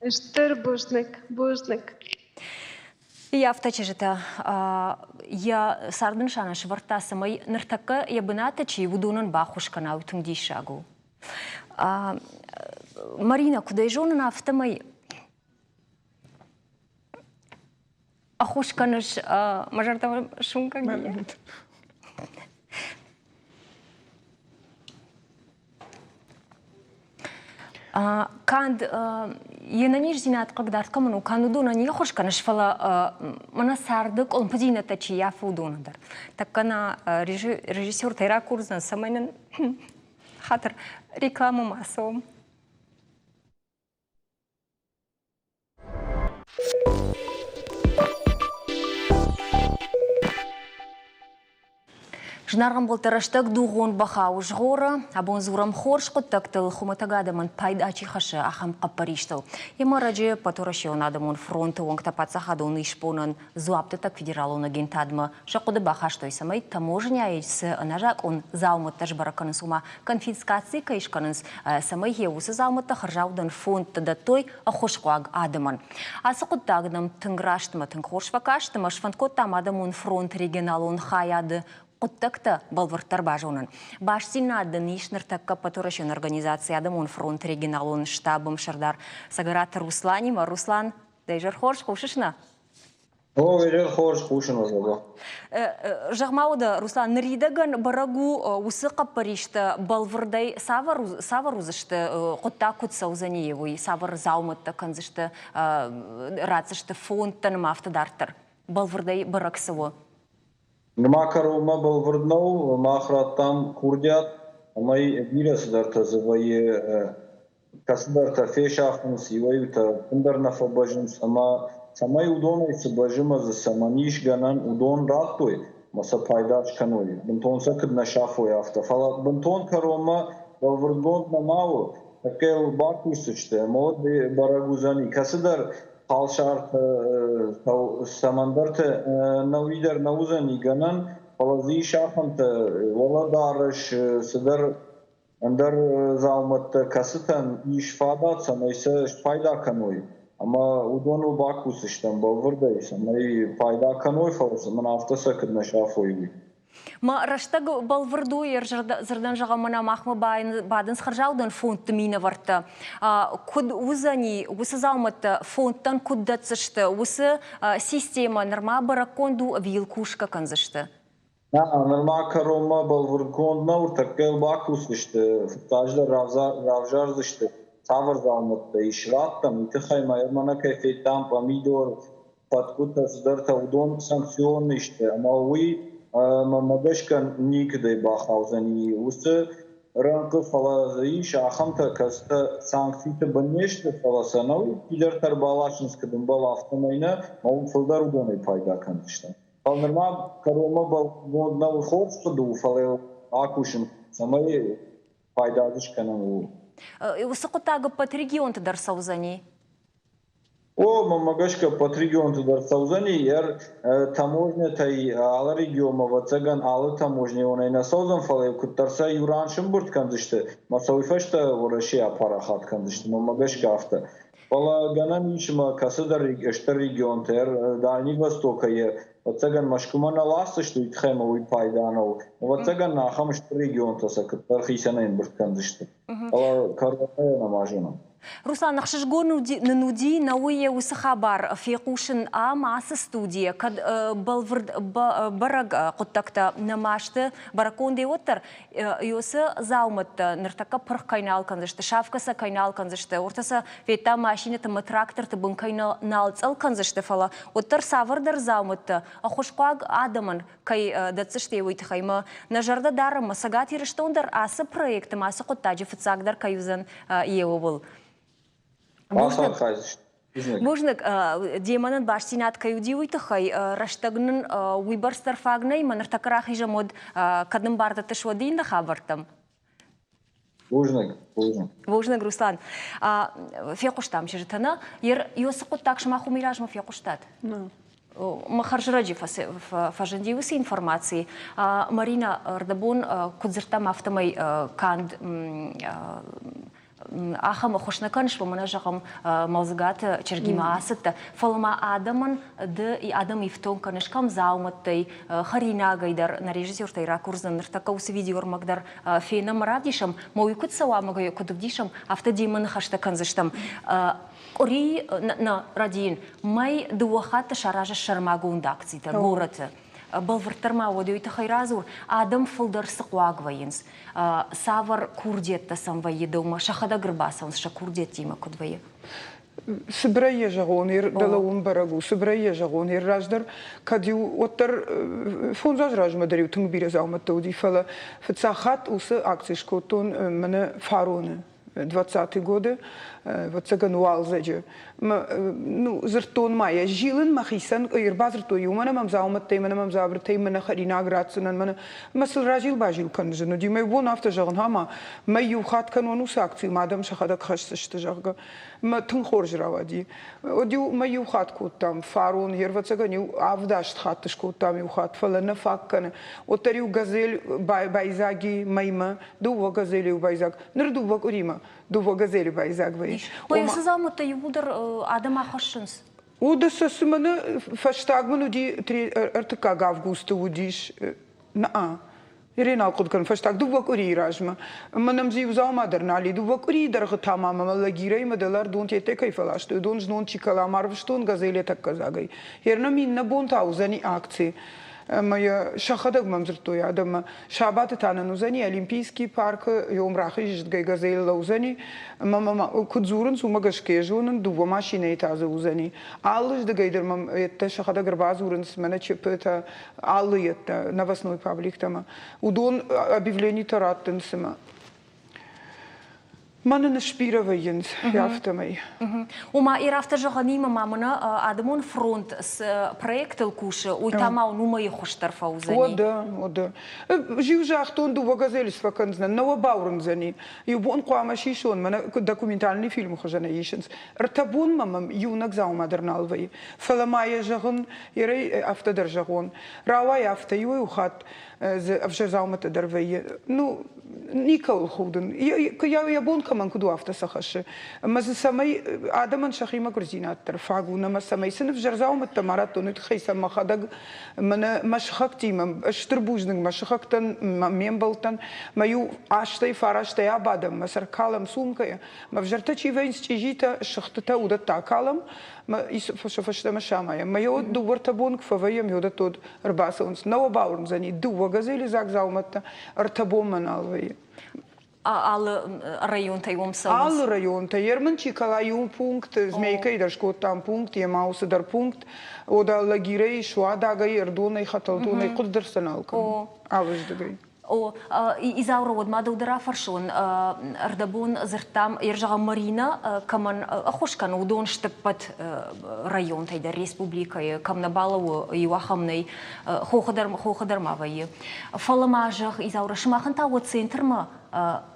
Стыр бузныг, бузныг. Йӕ афтӕ чызджытӕ йӕ царды нысанӕн сӕвӕрдта, цӕмӕй ныртӕккӕ йӕ бынаты чи, уыдонӕн баххуыс кӕна, уый тынг диссаг у. Марина, куыд ӕй зонын, афтӕмӕй ӕххуыс кӕныс мӕ зӕрдӕмӕ суынгӕг Канд йе нӕниздзинад хъыгдард кӕмӕн у, канд уыдонӕн не ххуыс кӕныс, фӕлӕ мӕнӕ царды къуылымпыдзинӕдтӕ чи ййафы, уыдоны дӕр. Тӕккӕ нӕ режиссертӕй ракурдзӕн, цӕмӕй нын хатыр рекламӕ ма цӕуӕм. Зынаргъ ӕмбӕлттӕ, рӕстӕг дугъон бӕхау згъоры. Абон дзурӕм хорз хъуыддӕгтыл, хуымӕтӕг адӕмӕн пайда чи хӕссы, ахӕм хъӕппӕристыл. Йемӕ ӕрӕджы Ӕппӕтуӕрӕсеон адӕмон фронты уӕнгтӕ паддзахадон исбонӕн дзуапдӕттӕг федералон агентадмӕ сӕ хъуыды бахастой, цӕмӕй таможняйы цы ӕнӕзакъон дзаумӕттӕ сбӕрӕг кӕнынц, ома конфискаци кӕй скӕнынц, цӕмӕй йӕ уыцы дзаумӕттӕ хӕрзаудӕн фондты дӕттой ӕххуысхъуаг адӕмӕн. Ацы хъуыддаг нӕм тынг рӕстмӕ, тынг хорз фӕкаст ӕмӕ сфӕнд кодтам адӕмон фронты регионалон хайады хъуыддӕгтӕ бӕлвырддӕр базонын. Бастдзинад дын ис ныртӕккӕ Ӕппӕтуӕрӕсеон организацийы адӕмон фронты регионалон штабы сӕрдар Цӕгӕраты Русланимӕ. Руслан, дӕ изӕр хорз, хъусыс нӕ? О, изӕр хорз, хъусын Озоба. Зӕгъ-ма уӕдӕ, Руслан, ныридӕгӕн бӕрӕг у, уыцы хъӕппӕристӕ бӕлвырдӕй цавӕр, цавӕр уыдзысты, хъуыддаг куыд цӕудзӕни, уый, цавӕр дзаумӕттӕ кӕндзысты, ратдзысты фондтӕн ӕмӕ афтӕ дарддӕр. Бӕлвырдӕй бӕрӕг цы у? Нырма кӕронмӕ бӕлвырд нӕу, мах радтам курдиат, ӕмӕ бирӕ цыдӕртӕ дзы вӕййы кӕцыдӕртӕ фесӕфынц, иуӕй-иутӕ ӕппындӕр нӕ фӕбӕззынц ӕмӕ цӕмӕй уыдонӕй цы бӕззы ӕмӕ дзы цӕмӕн ис гӕнӕн, уыдон радтой ӕмӕ сӕ пайда скӕной, бынтон сӕ куыд нӕ сафой, афтӕ. Фӕлӕ бынтон кӕронмӕ бӕлвырдгонд нӕма у, тӕккӕ йыл бакусдзысты ӕмӕ уӕд бӕрӕг уыдзӕни, кӕцыдӕр халсартӕ цӕмӕндӕрты нӕуи дӕр нӕ уыдзӕни гӕнӕн, фӕлӕ дзы ис ахӕмтӕ уӕлӕдарӕс, цыдӕр ӕндӕр дзаумӕттӕ, кӕцытӕн ис фадат, цӕмӕй сӕ спайда кӕной ӕмӕ уыдоныл бакусдзыстӕм бӕлвырдӕй, цӕмӕй пайда кӕной, фӕлӕ мын афтӕ сӕ куыд нӕ сафой, уый. Мӕ рӕстӕг бӕлвырд у, дзырдӕн зӕгъӕм, мӕнӕ махмӕ бадынц хӕрзаудӕн фондты минӕвӕрттӕ. Куыд уыдзӕни уыцы дзаумӕттӕ фондтӕн куыд дӕтдзысты, уыцы системӕ нырма бӕрӕггонд у ӕви йыл кусгӕ кӕндзысты? Нӕ, нырма кӕронмӕ бӕлвырдгонд нӕу, тӕккӕ йыл бакусдзысты, фыццаджыдӕр равзардзысты, цавӕр дзаумӕттӕ ис раттӕм, уый тыххӕй ма мӕнӕ кӕй федтам пъамидор, фӕткъуытӕ, цыдӕртӕ, уыдон санкцион сты ӕмӕ уый мӕнмӕ гӕсгӕ никуыдӕй бахаудзӕни уыцы рӕнхъы, фӕлӕ дзы ис ахӕмтӕ, кӕцытӕ санкциты бын не сты, фӕлӕ сӕ нӕуи чидӕртӕ ӕрбаласынц, куыд ӕмбӕлы, афтӕмӕй нӕ, ӕмӕ уым фылдӕр уыдонӕй пайда кӕндзыстӕм. Фӕлӕ нырма кӕронмӕ бӕлвырдгонд нӕу хорз хъуыды у, фӕлӕ йыл акусын, цӕмӕй пайда дзы скӕнӕм, ууыл. Уыцы хъуыддаг ӕппӕт регионты дӕр цӕудзӕни? О, мӕнмӕ гӕсгӕ, ӕппӕт регионты дӕр цӕудзӕни. Таможнӕтӕй алы регионмӕ, ӕвӕццӕгӕн, алы таможнӕйонӕй нӕ цӕудзӕн, фӕлӕ куыддӕр сӕ иу ран сӕмбырд кӕндзысты, ӕмӕ сӕ уый фӕстӕ Уӕрӕсе апарахат кӕндзысты, мӕнмӕ гӕсгӕ афтӕ. Фӕлӕ гӕнӕн ис ӕмӕ кӕцыдӕр стыр регионтӕ, Дальний Востокӕй, ӕвӕццӕгӕн, Мӕскуымӕ нӕ ласдзысты, уый тыххӕй ӕмӕ уый пайда нӕу. Ӕвӕццӕгӕн, ахӕм стыр регионтӕ сӕ куыддӕр хицӕнӕй ӕмбырд кӕндзысты. Фӕлӕ кӕронмӕ нӕма зонӕм. Руслан, ӕхсызгон нын уыди науйы уыцы хабар фехъусын ам ацы студийӕ, кӕд бӕлвырд бӕрӕг хъуыддӕгтӕ нӕма сты бӕрӕггондӕй, уӕддӕр Иосы дзаумӕттӕ ныртӕккӕ пырх кӕй нал кӕндзысты, сафгӕ сӕ кӕй нал кӕндзысты, уыртӕ сӕ федта машинӕты ӕмӕ тракторты бын кӕй нал цъӕл кӕндзысты, фӕлӕ уӕддӕр цавӕрдӕр дзаумӕттӕ ӕххуысхъуаг адӕмӕн кӕй дӕтдзысты, уый тыххӕй мӕ нӕ зӕрдӕ дарӕм, ӕмӕ Цӕгат Ирыстон дӕр ацы проекты ӕмӕ ацы хъуыддаджы фыццагдӕр кӕй уыдзӕн йеуыл. Бузныг, демӕ нын бастдзинад кӕй уыди, уый тыххӕй рӕстӕг нын уыйбӕрц дӕр фаг нӕй, мӕ ныртӕккӕ рахизӕм уӕд, кӕд нын бар дӕттыс, уӕд иннӕ хабӕрттӕм. Бузныг, бузныг. Бузныг, Руслан. Фехъуыстам чызджытӕ нӕ. Ер цы хъуыддаг сымах уымӕй размӕ фехъуыстат? Мӕ хӕрзрӕджы фӕзынди уыцы информаци. Марина, ӕрдӕбон куыд дзырдтам, афтӕмӕй канд ахӕм ӕххуыс нӕ кӕныс, уымӕн зӕгъӕм, Мӕлдзыгаты чызгимӕ ацыдтӕ, фӕлӕ ма адӕмӕн ды адӕм ифтонг кӕныс кӕм дзаумӕттӕй, хӕринагӕй дӕр нӕ режиссертӕй ракурдзӕн ныртӕккӕ уыцы видеоӕрмӕг дӕр фенӕм, равдисӕм, мӕ уый куыд цӕуа ӕмӕ куыд ӕвдисӕм, афтӕ демӕ ныхӕстӕ кӕндзыстӕм. Къуыри, нӕ, рӕдийын, мӕй дыууӕ хатты саразыс сӕрмагонд акцитӕ горӕты. Бӕлвырддӕр ма уӕд уый тыххӕй радзур, адӕм фылдӕр цы хъуаг вӕййынц, цавӕр курдиӕттӕ сӕм вӕййы дӕумӕ, сӕхӕдӕг ӕрбацӕуынц сӕ курдиӕттимӕ куыд вӕййы? Цыбырӕй йӕ зӕгъон, дӕлӕ уым бӕрӕг у, цыбырӕй йӕ зӕгъон, йе раздӕр кӕд-иу уӕддӕр фондз азы размӕ дӕр-иу тынг бирӕ дзаумӕттӕ уыди, фӕлӕ фыццаг хатт уыцы акци скодтон мӕнӕ фароны 20-е годы, ӕвӕццӕгӕн уалдзӕджы. Ну, дзырдтон ма йӕ, зилын мӕхицӕн ӕрбадзырдтой, уымӕн ӕмӕ дзаумӕттӕй, мӕнӕ мӕм дзабыртӕй, мӕнӕ хӕринаг ратдзынӕн, мӕнӕ мӕ сыл разил-базил кӕндзӕн уыди. Мӕ бон афтӕ зӕгъын, ама мӕ иу хатт кӕнон уыцы акци, мӕ адӕм сӕхӕдӕг хӕсдзысты, зӕгъгӕ. Мӕ тынг хорз рауади. Уӕд-иу мӕ иу хатт кодтам, фарон, ӕрвӕццӕгӕн-иу авдаст хатт скодтам иу хатт, фӕлӕ нӕ фаг кӕны. Уӕддӕр-иу газель байдзаги мӕймӕ, дыууӕ газели-иу байдзаг. Ныр дыууӕ къуыримӕ дыууӕ газели байдзаг вӕййы. Ой, уыцы дзаумӕттӕ иууылдӕр адӕм ахӕссынц. Уыды сӕ цы мӕнӕ фӕстаг мын уыди ӕртыккаг августы уыдис. Наа. Ирен ахъуыды кӕн фӕстаг дыууӕ къуырийы размӕ. Мӕнӕм дзы иу дзаума дӕр нал и. Дыууӕ къуырийы дӕргъы та ма мӕ Лагирӕй мӕ дӕлӕр дон тетте кӕй фӕластой, уыдон знон Чиколамӕ арвыстон газеле тӕккӕ дзагӕй. Ернӕм иннӕ бон та уыдзӕни акци. Ӕмӕ йӕ сӕхӕдӕг мӕм дзырдтой адӕммӕ. Сабаты та нын уыдзӕни Олимпийский паркы, йом рахизыздгӕй газель лӕудзӕни. Ӕмӕ мӕм куыд дзурынц, уымӕ гӕсгӕ йӕ зонын, дыууӕ машинӕйы та дзы уыдзӕни. Алы здыгӕй дӕр мӕм йедтӕ сӕхӕдӕг ӕрбадзурынц, мӕнӕ ЧП-тӕ, алы йедтӕ, новостной пабликтӕ мӕ. Уыдон объявленитӕ раттынц ӕмӕ Мӕнӕн сбирӕ вӕййынц афтӕмӕй. Ома, ир афтӕ зӕгъӕнимӕ ма мӕнӕ адӕмон фронт цы проектыл кусы, уый та ма уын уымӕй хуыздӕр фӕуыдзӕни. Уӕдӕ, уӕдӕ. Зиу загътон, дыууӕ газели сфӕкӕндзынӕн, нӕ уӕ бауырндзӕни. Иу бон хъуамӕ сисон, мӕнӕ документальный фильмы хуызӕнӕй исынц. Ӕртӕ бонмӕ мӕм иунӕг дзаума дӕр нал вӕййы. Фӕлӕ ма йӕ зӕгъын, ерӕй афтӕ дӕр зӕгъон. Рауайы афтӕ, иуӕй-иу хатт дзы ӕвзӕр дзаумӕттӕ дӕр вӕййы. Ну, никӕуыл худын. Йӕ бон кӕмӕн куыд у, афтӕ сӕ хӕссы. Ӕмӕ дзы цӕмӕй адӕмӕн сӕхи мӕгуырдзинад дӕр фаг у, ӕмӕ цӕмӕй сын ӕвзӕр дзаумӕттӕ ма радтон, уый тыххӕй сӕ мӕхӕдӕг мӕнӕ мӕ сыхӕгтимӕ, стыр бузныг мӕ сыхӕгтӕн, ме мбӕлттӕн, мӕ иу астӕй фарастӕй абадӕм, мӕ сӕр калӕм сумкӕйы, мӕ ӕвзӕртӕ чи вӕййынц, чъизитӕ, сыхтытӕ, уыдӕттӕ акалӕм, мӕ фӕстӕмӕ самайӕм. Мӕ еу дыууӕртӕ бон куы фӕвӕййӕм, еудӕттод ӕрбацӕуынц. Нӕ уӕ бауырндзӕни, дыууӕ газели дзаг дзаумӕттӕ ӕртӕ бонмӕ нал вӕййы. Алы районтӕй уым цӕуынц? Алы районтӕй. Ермын Чиколайы пункт, Змейкӕйы дӕр скодтам пункт, Емаусы дӕр пункт. Ода Лагирӕй, Суадагӕй, Ӕрдонӕй, Хӕтӕлдонӕй, хъуыды дӕр сӕ нал кӕнын. Алыздыгӕй. О, Изаура, уӕд ма дӕу дӕр афӕрсон. Ӕрдӕбон дзырдтам, зӕгъӕм, Марина кӕмӕн ӕххуыс кӕны, уыдон сты ӕппӕт районтӕй дӕр республикӕйы, кӕм нӕ балӕууы, иу ахӕм нӕй, хохы дӕр, хохы дӕр ма вӕййы. Фӕлӕ ма зӕгъ, Изаура, сымахӕн та уӕ центрмӕ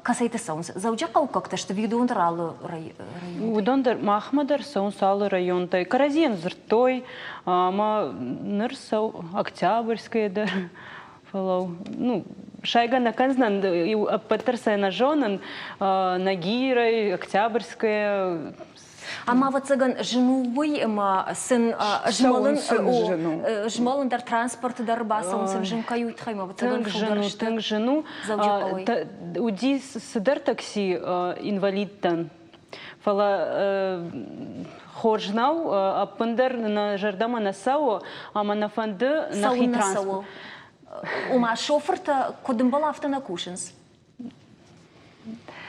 кӕцӕйты цӕуынц? Дзӕуджыхъӕуккӕгтӕ сты уыдон дӕр алы районтӕй? Уыдон дӕр махмӕ дӕр цӕуынц алы районтӕй. Кӕрӕдзийӕн дзырдтой, ӕмӕ ныр цӕу Октябрьская дӕр. Фӕлӕ, ну, сайгӕ нӕ кӕндзынӕн, ӕппӕт дӕр сӕ нӕ зонын. Нагирӕй, Октябрьская. Ӕмӕ, ӕвӕццӕгӕн, зын у уый, ӕмӕ сын змӕлын, змӕлын дӕр, транспорты дӕр бацӕуын сын зын кӕй у, тыххӕй ма, ӕвӕццӕгӕн, фылдӕр сты. Тынг зын у. Уыди цыдӕр такси инвалидтӕн. Фӕлӕ хорз нӕу, ӕппындӕр нӕ зӕрдӕмӕ нӕ цӕуы ӕмӕ нӕ фӕнды нӕхи транспорт. Ома шофыртӕ куыд ӕмбӕлы, афтӕ нӕ кусынц?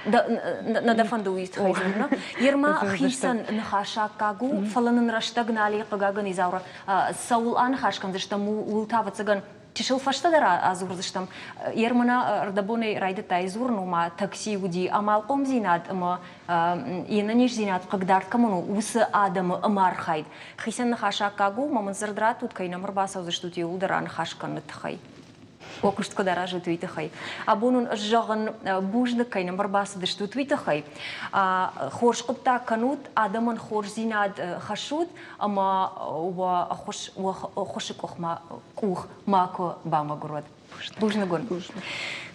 Нӕ дӕ фӕнды уый тыххӕй дзурын? Ерма хицӕн ныхасаккаг у, фӕлӕ нын рӕстӕг нал и, хъыгагӕн, Изаура, цӕуыл аныхас кӕндзыстӕм, ууыл та, ӕвӕццӕгӕн, чысыл фӕстӕдӕр адзурдзыстӕм. Ермана ӕрдӕбонӕй райдыдта дзурын, ома такси уыди амалхъомдзинад ӕмӕ йе нӕниздзинад хъыгдард кӕмӕн у, уыцы адӕмы ӕмархайд. Хицӕн ныхас аккаг у, ӕмӕ мын дзырд раттут, кӕй нӕм ӕрбацӕудзыстут иууылдӕр аныхас кӕныны тыххӕй. Уӕ куыст куыд аразут, уый тыххӕй. Абон уын ӕз зӕгъын, бузныг, кӕй нӕм ӕрбацыдыстут, уый тыххӕй. Хорз хъуыддаг кӕнут, адӕмӕн хорздзинад хӕссут ӕмӕ уӕ ӕххуыс уӕ ӕххуысы къухмӕ къух макуы бамӕгуыр уӕд. Бузныг уын.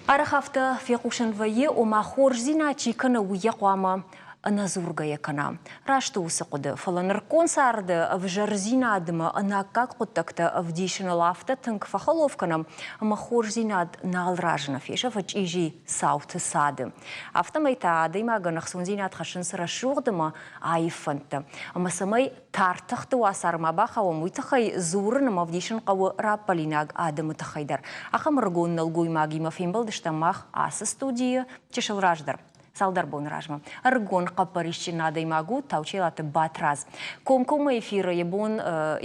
Арӕх афтӕ фехъусӕн вӕййы, ома хорздзинад чи кӕны, уый йӕ хъуамӕ ӕнӕдзургӕйӕ кӕна. Раст у уыцы хъуыды, фӕлӕ нырыккон царды ӕвзӕрдзинадмӕ ӕнаккаг хъуыддӕгтӕ ӕвдисыныл афтӕ тынг фӕхӕлоф кӕнӕм, ӕмӕ хорздзинад нал разыны, фесӕфы чъизи цауты цады. Афтӕмӕй та адӕймагӕн ӕхцондзинад хӕссынц рӕсугъд ӕмӕ аив фӕндтӕ. Ӕмӕ цӕмӕй тар тыхты уацармӕ бахауӕм, уый тыххӕй дзурын ӕмӕ ӕвдисын хъӕуы раппӕлинаг адӕмы тыххӕй дӕр. Ахӕм ӕрыгон нӕлгоймагимӕ фембӕлдыстӕм мах ацы студийы чысыл раздӕр. Цалдӕр боны размӕ ӕрыгон хъӕппӕрисджын адӕймаг у Таучелаты Батрадз. Комкоммӕ эфиры йӕ бон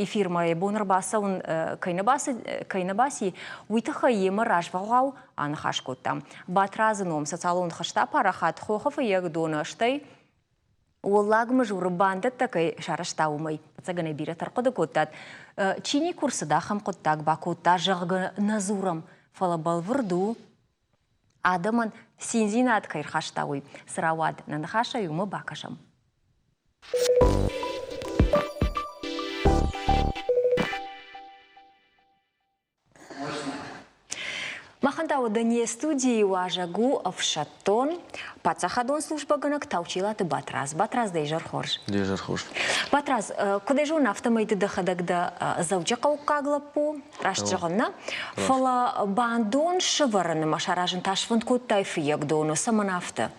эфирмӕ йӕ бон ӕрбацӕуын кӕй нӕ баци, уый тыххӕй йемӕ развӕлгъау аныхас кодтам. Батрадзы ном социалон хызты апарахат хохы фыййагдоны, стӕй Уӕллаг Мызуры бандӕттӕ кӕй сарӕзта, уымӕй. Ӕцӕгӕн ӕй бирӕтӕ ӕрхъуыды кодтат. Чи никуы рцыд, ахӕм хъуыддаг бакодта, зӕгъгӕ, нӕ дзурӕм, фӕлӕ бӕлвырд у, адӕмӕн циндзинад кӕй рхаста, уый. Цы рауад нӕ ныхасӕй, уымӕ бакӕсӕм. Махӕн та уӕдӕ не студийы уазӕг у ӕфсӕддон, паддзахадон службӕгӕнӕг Таучелаты Батрадз. Батрадз, дӕ изӕр хорз. Де изӕр хорз. Батрадз, куыд ӕй зонын, афтӕмӕй ды дӕхӕдӕг дӕ дзӕуджыхъӕуккаг лӕппу, раст зӕгъын нӕ, фӕлӕ бандон сӕвӕрынмӕ саразын та сфӕнд кодтай Фыййагдоны. Цӕмӕн афтӕ?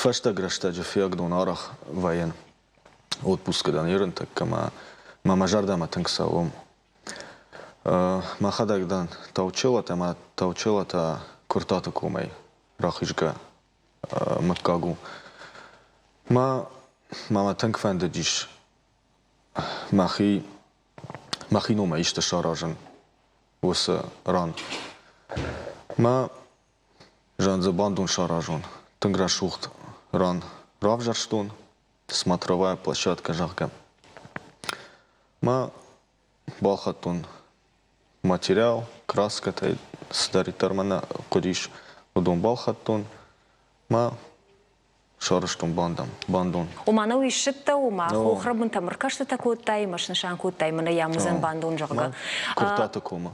Фӕстаг рӕстӕджы Фыййагдон арӕх вӕййын. Отпускы дӕн ерынтӕккӕ мӕ мӕ зӕрдӕмӕ тынг цӕуы. Мӕхӕдӕг дӕн Таучелат ӕмӕ Таучелатӕ Куырттаты комӕй рахизгӕ мыггаг у. Мӕ мӕ тынг фӕндыдис мӕхи мӕхи номӕй исты саразын уыцы ран. Мӕ Зӕндзӕбандон саразон, тынг рӕсугъд ран равзӕрстон, смотровая площадка, зӕгъгӕ. Мӕ балхӕдтон материал, краскӕтӕй цыдӕриддӕр мӕ нӕ хъуыдис, уыдон балхӕдтон. Мӕ сарӕзтон бандон. Ома нӕ уый ссыдтӕ, ома хохрӕбынтӕм ӕркӕстытӕ кодтай ӕмӕ снысан кодтай мӕнӕ йӕм уыдзӕн бандон, зӕгъгӕ. Куырттаты комы.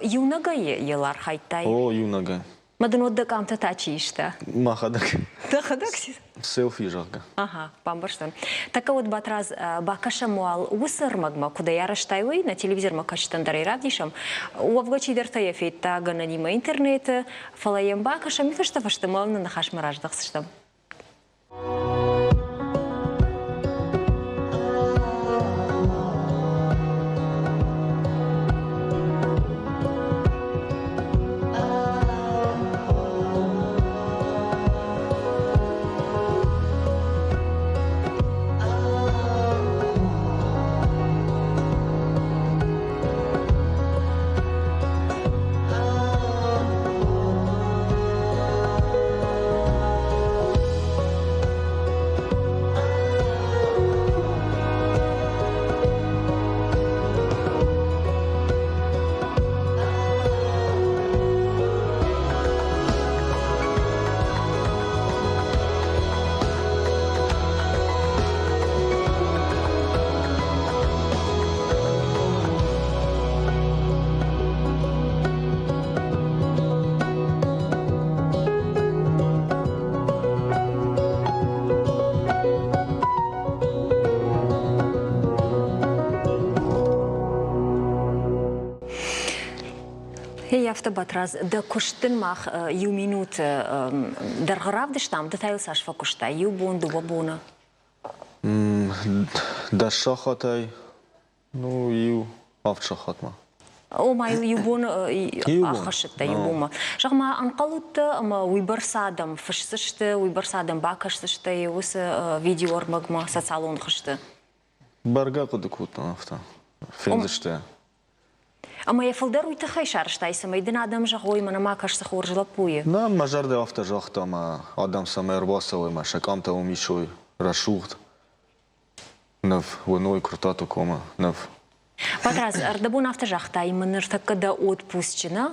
Иунӕгӕй йыл архайдтай? О, иунӕгӕй. Мӕ дын уӕд дӕ къамтӕ та чи иста? Мӕхӕдӕг. Дӕхӕдӕг? Селфи, зӕгъгӕ. Ага, бамбӕрстон. Тӕккӕ уӕд, Батрадз, бакӕсӕм уал уыцы ӕрмӕгмӕ, куыд ӕй арӕзтай, уый, нӕ телевизормӕ кӕсджытӕн дӕр ӕй равдисӕм. Уӕвгӕ чидӕртӕ йӕ федта гӕнӕнимӕ интернеты, Фӕлӕ йӕм бакӕсӕм, фӕстӕ-фӕстӕмӕ нӕ ныхасмӕ раздӕхдзыстӕм. афтӕ, Батрадз, дӕ куыст дын мах иу минут дӕргъы равдыстам, ды та йыл цас фӕкуыстай? Иу бон, дыууӕ боны? Дӕс сахатӕй, ну, иу авд сахатмӕ. Ома иу бон аххӕссыдтӕ иу бонмӕ. Зӕгъ-ма, ӕнхъӕлудтӕ ӕмӕ уыйбӕрц адӕм фысдзысты, уыйбӕрц адӕм бакӕсдзысты уыцы видеоӕрмӕгмӕ социалон хызты? Бӕргӕ хъуыды кодтон афтӕ. Фендзысты. Ӕмӕ йӕ фылдӕр уый тыххӕй сарӕзтай, цӕмӕй дын адӕм зӕгъой, мӕнӕ ма кӕс цы хорз лӕппуйы. Нӕ, мӕ зӕрдӕ афтӕ загъта, ӕмӕ адӕм цӕмӕй ӕрбацӕуой ӕмӕ сӕ къамтӕ уым исой, рӕсугъд ныв уыной Куырттаты комы ныв. Батрадз, ӕрдӕбон афтӕ загътай, мын ныртӕккӕ дӕ отпусчы нӕ.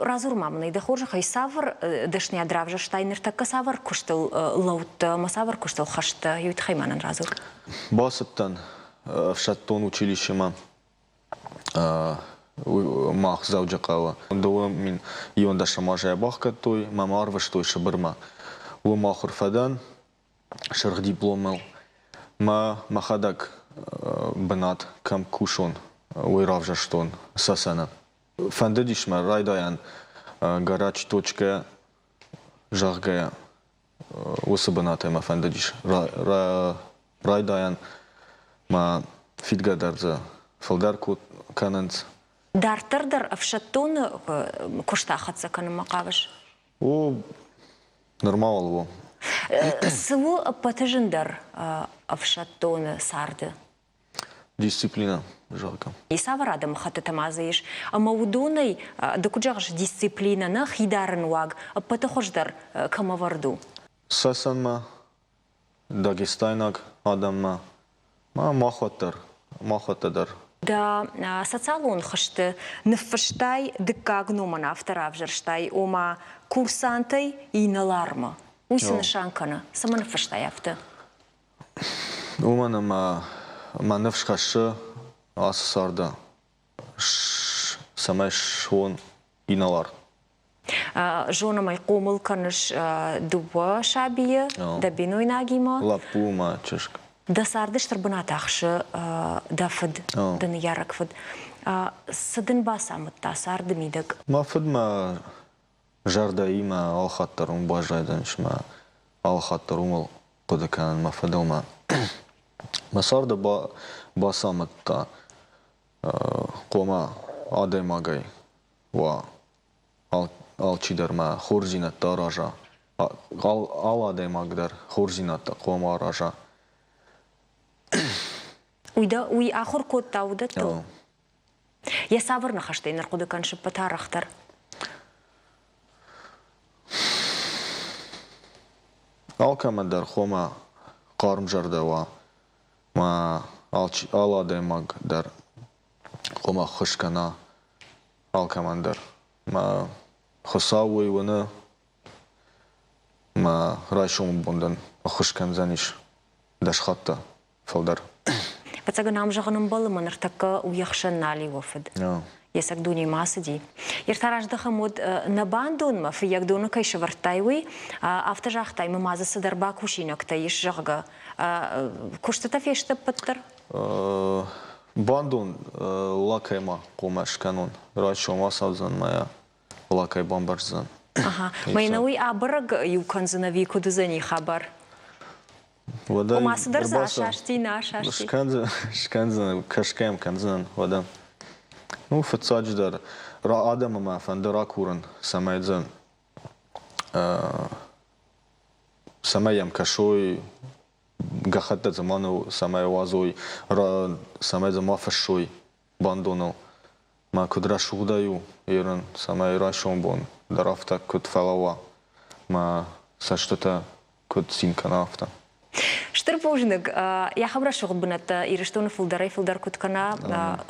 Радзур ма мын ӕй, дӕ хорзӕхӕй, цавӕр дӕсныйад равзӕрстай, ныртӕккӕ цавӕр куыстыл лӕудтӕ ӕмӕ цавӕр куыстыл хӕст дӕ, уый тыххӕй ма нын радзур. Бацыдтӕн ӕфсӕддон училищемӕ мах Дзӕуджыхъӕуы. 2011 азӕй бахгӕдтой мӕ ма арвыстой Сыбырмӕ. Уым ахуыр фӕдӕн сырх дипломыл. Мӕ мӕхӕдӕг бынат кӕм кусон, уый равзӕрстон Цӕцӕны. Фӕндыдис мӕ райдайӕн горячий точкӕ, зӕгъгӕ, уыцы бынатӕй мӕ фӕндыдис райдайӕн мӕ фидгӕ дӕр дзы фылдӕр кӕнынц. Дарддӕр дӕр ӕфсӕддоны куыст ахӕццӕ кӕнынмӕ хъавыс? О, нырма уал у. Цы у ӕппӕты зындӕр ӕфсӕддоны царды? Дисциплинӕ, зӕгъгӕ. Цавӕр адӕмыхӕттытӕ ма дзы ис? Ӕмӕ уыдонӕй, ды куыд зӕгъыс, дисциплинӕ, нӕ хидарыны уаг ӕппӕты хуыздӕр кӕм ӕвӕрд у? Цӕцӕнмӕ, дагестайнаг адӕммӕ, ма махуӕттӕ махуӕттӕ дӕр. Дӕ социалон хызты ныффыстай дыккаг номӕн афтӕ равзӕрстай, ома курсантӕй инӕлармӕ. Уый цы нысан кӕны? Цӕмӕ ныффыстай афтӕ? Уымӕн ӕмӕ мӕ ныфс хӕссы ацы царды, цӕмӕй суон инӕлар. Зонӕм ӕй, хъомыл кӕныс дыууӕ сабийы дӕ бинойнагимӕ. Лӕппу мӕ чызг. Дӕ царды стыр бынат ахсы дӕ фыд, дӕ ныййарӕг фыд. Цы дын бацамыдта царды мидӕг? Мӕ фыд мӕ зӕрдӕимӕ алхатт дӕр уым баззайдзӕнис мӕ алхатт дӕр уымыл хъуыды кӕнын мӕ фыдыл мӕ мӕ царды бацамыдта хъуамӕ адӕймагӕй уа алчидӕр мӕ хорздзинӕдтӕ араза алы адӕймаг дӕр хорздзинӕдтӕ хъуамӕ араза. Уый дӕ уый ахуыр кодта уыдӕттыл? Йӕ цавӕр ныхӕстӕй ныр хъуыды кӕныс ӕппӕт арӕхдӕр? Алкӕмӕн дӕр хъуамӕ хъарм зӕрдӕ уа, мӕ алы адӕймаг дӕр хъуамӕ ӕххуыс кӕна алкӕмӕн дӕр. Мӕ Хуыцау уый уыны, мӕ райсомы бон дын ӕххуыс кӕндзӕнис дӕс хатты фылдӕр. Ӕцӕг ам зӕгъын ӕмбӕлы, мӕ ныртӕккӕ уе хсӕн нал и уӕ фыд. Йе цӕг дунемӕ ацыди. Йе ртӕ раздӕхӕм уӕд нӕ бандонмӕ, фыййагдоны кӕй сӕвӕрдтай, уый. Афтӕ загътай, мӕ ма дзы цыдӕр бакусинӕгтӕ ис, зӕгъгӕ. Куыстытӕ фесты ӕппӕтдӕр? Бандон лакӕй ма хъуамӕ скӕнон. Райсом ацӕудзӕн мӕ лакӕй бамбӕрздзӕн. Ага. Мӕнӕ уый абӕрӕг иу кӕндзӕн ӕви куыд уыдзӕни хабар? Уӕдӕ Ома цыдӕр дзы асасти, нӕ асасти? Скӕндзӕн, кӕсгӕ йӕм кӕндзӕн, уӕдӕ. Ну, фыццаджыдӕр, адӕмы мӕ фӕнды ракурын, цӕмӕй дзы цӕмӕй йӕм кӕсой, гӕххӕттӕ дзы ма цӕмӕй уадзой, цӕмӕй дзы ма фыссой бандоныл. Мӕ куыд рӕсугъдӕй у ерын, цӕмӕй райсом бон дӕр афтӕ куыд фӕлӕууа, мӕ цӕстытӕ куыд цин кӕна, афтӕ. Стыр бузныг. Ахӕм рӕсугъд бынӕттӕ Ирыстоны фылдӕрӕй-фылдӕр куыд кӕна,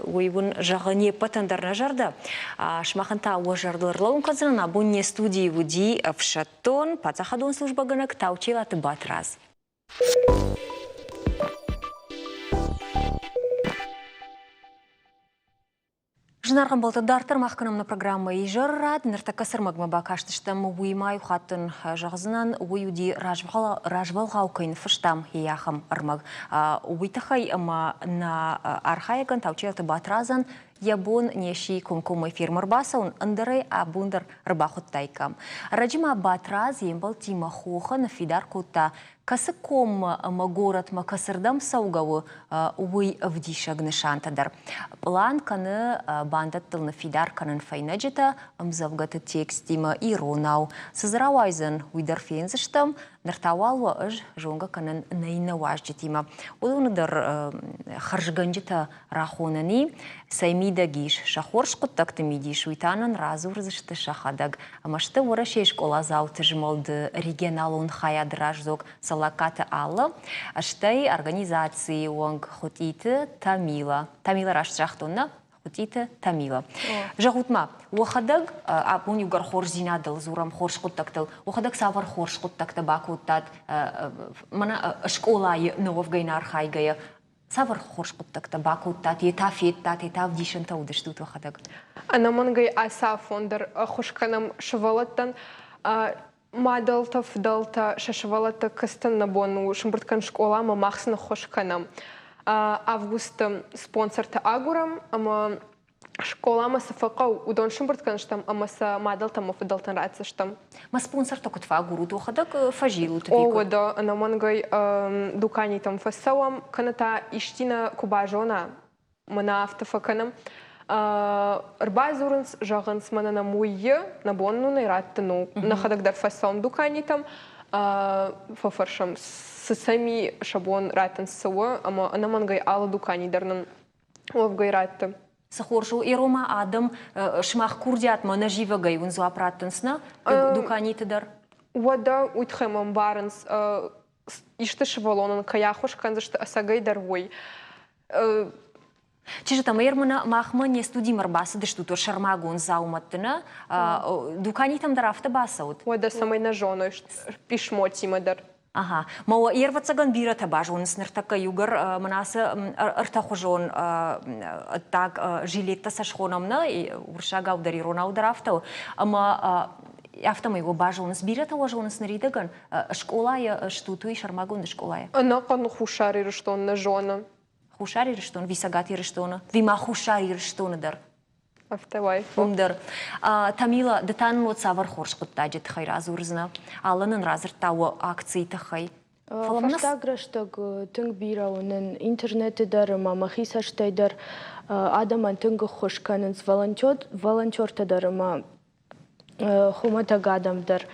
уый уын зӕгъы не ппӕтӕн дӕр нӕ зӕрдӕ. Сымахӕн та уӕ зӕрдыл ӕрлӕууын кӕндзынӕн, абон не студийы уыди ӕфсӕддон, паддзахадон службӕгӕнӕг Таучелаты Батрадз. Зынаргъ ӕмбӕлттӕ, дарддӕр мах кӕнӕм нӕ программӕ «Изӕры рад». Ныртӕккӕ цы ӕрмӕгмӕ бакастыстӕм, уый ма иу хатт ын зӕгъдзынӕн, уый уыди развӕлгъау кӕй ныффыстам, йӕ ахӕм ӕрмӕг. Уый тыххӕй ӕмӕ нӕ архайӕгӕн Таучелты Батрадзӕн Йӕ бон не сси комкоммӕ фермӕ ӕрбацӕуын, ӕндӕр ӕй абон дӕр ӕрбахуыдтаиккам. Ӕрӕджы ма Батрадз йе мбӕлттимӕ хохы ныффидар кодта, кӕцы коммӕ ӕмӕ горӕтмӕ кӕцырдӕм цӕугӕ у, уый ӕвдисӕг нысантӕ дӕр. Пълан кӕны бандӕттыл ныффидар кӕнын фӕйнӕджытӕ ӕмдзӕвгӕты тексттимӕ иронау. Цы дзы рауайдзӕн, уый дӕр фендзыстӕм. Ныр та уал уӕ ӕз зонгӕ кӕнын нӕ иннӕ уазджытимӕ. Уыдоны дӕр хӕрзгӕнджытӕ рахонӕн и, цӕй мидӕг ис сӕ хорз хъуыддӕгты мидис, уый та нын радзурдзысты сӕхӕдӕг. Ӕмӕ сты Уӕрӕсейы скъоладзауты змӕлды регионалон хайады раздзог Цӕллагкаты Алла, стӕй организацийы уӕнг Хуытъиты Тамила. Тамила раст загътон, нӕ? Хуытъиты Тамила. Зӕгъут-ма, уӕхӕдӕг абон иугӕр хорздзинадыл дзурӕм, хорз хъуыддӕгтыл, уӕхӕдӕг цавӕр хорз хъуыддӕгтӕ бакодтат мӕнӕ скъолайы нӕуӕвгӕй нӕ архайгӕйӕ, Цавӕр хорз хъуыддӕгтӕ бакодтат, йе та федтат, йе та ӕвдисӕнтӕ уыдыстут уӕхӕдӕг? Ӕнӕмӕнгӕй ацы афон дӕр ӕххуыс кӕнӕм сывӕллӕттӕн. Мадӕлтӕ, фыдӕлтӕ сӕ сывӕллӕтты кӕцытӕн нӕ бон у сымбырд кӕнын скъоламӕ, мах сын ӕххуыс кӕнӕм. Августы спонсортӕ агурӕм ӕмӕ скъоламӕ цы фӕхъӕуы, уыдон сымбырд кӕндзыстӕм ӕмӕ сӕ мадӕлтӕм ӕмӕ фыдӕлтӕн ратдзыстӕм. Мӕ спонсортӕ куыд фӕагурут, уӕхӕдӕг фӕзилут? О, уӕдӕ ӕнӕмӕнгӕй дуканитӕм фӕцӕуӕм, кӕнӕ та исчи нӕ куы базона, мӕнӕ афтӕ фӕкӕнӕм. Ӕрбадзурынц, зӕгъынц, мӕнӕ нӕм уый нӕ бон нын ӕй раттын у. Нӕхӕдӕг дӕр фӕцӕуӕм дуканитӕм, фӕфӕрсӕм, цы сӕм и, сӕ бон раттын цы у, ӕмӕ ӕнӕмӕнгӕй алы дукани дӕр нын уӕвгӕй ратты. Цы хорз у, Ерома адӕм сымах курдиатмӕ нӕзивӕгӕй уын дзуапп раттынц, нӕ? Дуканиты дӕр? Уӕдӕ уый тыххӕй мӕ ӕмбарынц, исты сывӕллонӕн кӕй ӕххуыс кӕндзысты ӕцӕгӕй дӕр уый. Чызджытӕ, мӕ махмӕ не студимӕ ӕрбацыдыстут сӕрмагонд дзаумӕтты, нӕ? Дуканитӕм дӕр афтӕ бацӕут? Уӕдӕ цӕмӕй нӕ зоной писмотимӕ дӕр. Ага. Мӕ ӕвӕццӕгӕн бирӕтӕ базонынц ныртӕккӕ иугӕр мын ацы ӕртӕхуызон ӕддаг жилеттӕ сӕ схонӕм нӕ, уырыссагау дӕр, иронау дӕр афтӕ у. Ӕмӕ афтӕмӕй уӕ базонынц. Бирӕтӕ уӕ зонынц ныридӕгӕн скъолайы стут уый сӕрмагонд скъолайы? Ӕнӕхъӕн Хуссар Ирыстон нӕ зоны. Хуссар Ирыстон, ви Цӕгат Ирыстоны, ви ма Хуссар Ирыстоны дӕр. Афтӕ уай. Уым дӕр. Тамила, ды та нын цавӕр хорз хъуыддаджы тыххӕй радзурдзынӕ? Алла нын радзырдта уӕ акцийы тыххӕй. Фӕстаг рӕстӕг тынг бирӕ уынын интернеты дӕр ӕмӕ мӕхи цӕстӕй дӕр адӕмӕн тынг ӕххуыс кӕнынц волонтертӕ дӕр ӕмӕ хуымӕтӕг адӕм дӕр.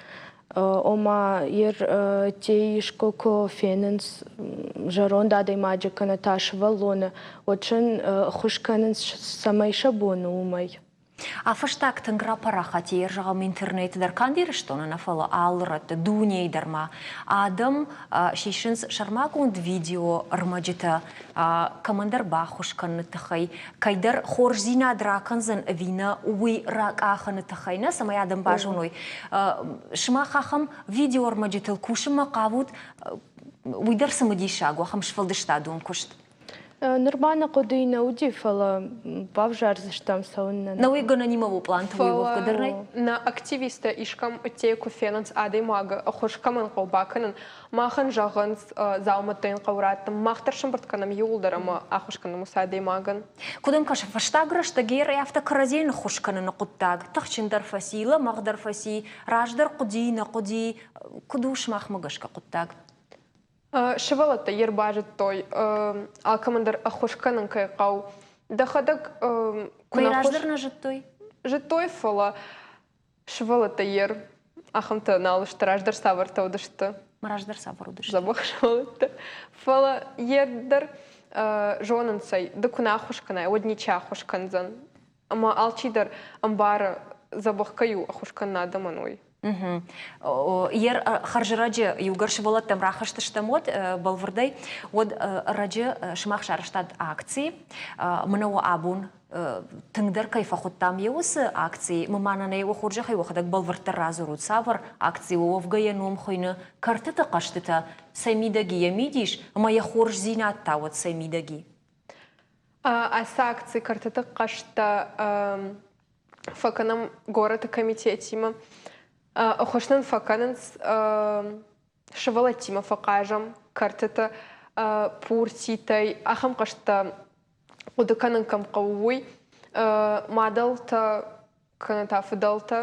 Ома, ер те искуы куы фенынц зӕронд адӕймаджы кӕнӕ та сывӕллоны, уӕд сын ӕххуыс кӕнынц, цӕмӕй сӕ бон у, уымӕй. А фӕстаг тынг рапарахат и, зӕгъӕм, интернеты дӕр канд Ирыстоны нӕ, фӕлӕ алы рӕтты, дунейы дӕр ма адӕм сисынц сӕрмагонд видео ӕрмӕджытӕ кӕмӕндӕр баххуыс кӕныны тыххӕй, кӕйдӕр хорздзинад ракӕндзӕн ӕви нӕ, уый ракъахыны тыххӕй нӕ, цӕмӕй адӕм базоной. Сымах ахӕм видеоӕрмӕджытыл кусынмӕ хъавут, уый дӕр цымыдисаг у, ахӕм сфӕлдыстадон куыст. Нырма нӕ хъуыдыйы нӕ уыди, фӕлӕ бавзардзыстӕм цӕуыннӕ. Нӕ уый гӕнӕнимӕ у пъланты уый уӕвгӕ дӕр нӕй? Нӕ активисттӕ искӕм ӕддейы куы фенынц адӕймагы, ӕххуыс кӕмӕн хъӕуы бакӕнын, махӕн зӕгъынц, дзаумӕттӕ йын хъӕуы раттын, мах дӕр сӕмбырд кӕнӕм иууылдӕр ӕмӕ ӕххуыс кӕнӕм уыцы адӕймагӕн. Куыд ӕм кӕсы, фӕстаг рӕстӕг йе афтӕ кӕрӕдзийӕн ныххуыс кӕныны хъуыддаг тыхджындӕр фӕци, лӕмӕгъдӕр фӕци, раздӕр хъуыди, нӕ хъуыди, куыд у сымахмӕ гӕсгӕ хъуыддаг? Сывӕллӕттӕ йе рбазыдтой, алкӕмӕн дӕр ӕххуыс кӕнын кӕй хъӕуы. Дӕхӕдӕг куы нӕ раздӕр нӕ зыдтой? Зыдтой, фӕлӕ сывӕллӕттӕ ер ахӕмтӕ нал сты, раздӕр цавӕртӕ уыдысты. Раздӕр цавӕр уыдысты? Дзӕбӕх сывӕллӕттӕ. Фӕлӕ ер дӕр зонынц ӕй, ды куы нӕ ӕххуыс кӕнай, уӕд ничи ӕххуыс кӕндзӕн. Ӕмӕ алчидӕр ӕмбары, дзӕбӕх кӕй у ӕххуыс кӕнын адӕмӕн, уый. Ер хӕрзӕрӕджы иугӕр сывӕллӕттӕм рахызтыстӕм, уӕд бӕлвырдӕй, уӕд ӕрӕджы сымах сарӕзтат акци. Мӕнӕ уӕ абон тынгдӕр кӕй фӕхуыдтам йӕ уыцы акци, мӕнӕн ӕй уӕ хорзӕхӕй уӕхӕдӕг бӕлвырддӕр радзурут, цавӕр акци у, уӕвгӕ йӕ ном хуыйны «Кӕртыты хъӕзтытӕ», цӕй мидӕги йӕ мидис ӕмӕ йӕ хорздзинад та уӕд цӕй мидӕги? Ацы акци «Кӕртыты хъӕзтӕ» фӕкӕнӕм горӕты комитетимӕ. Ӕххуыс нын фӕкӕнынц, сывӕллӕттимӕ фӕхъазӕм кӕртыты пуртитӕй, ахӕм хъӕзтӕ хъуыды кӕнын кӕм хъӕуы, уый. Мадӕлтӕ кӕнӕ та фыдӕлтӕ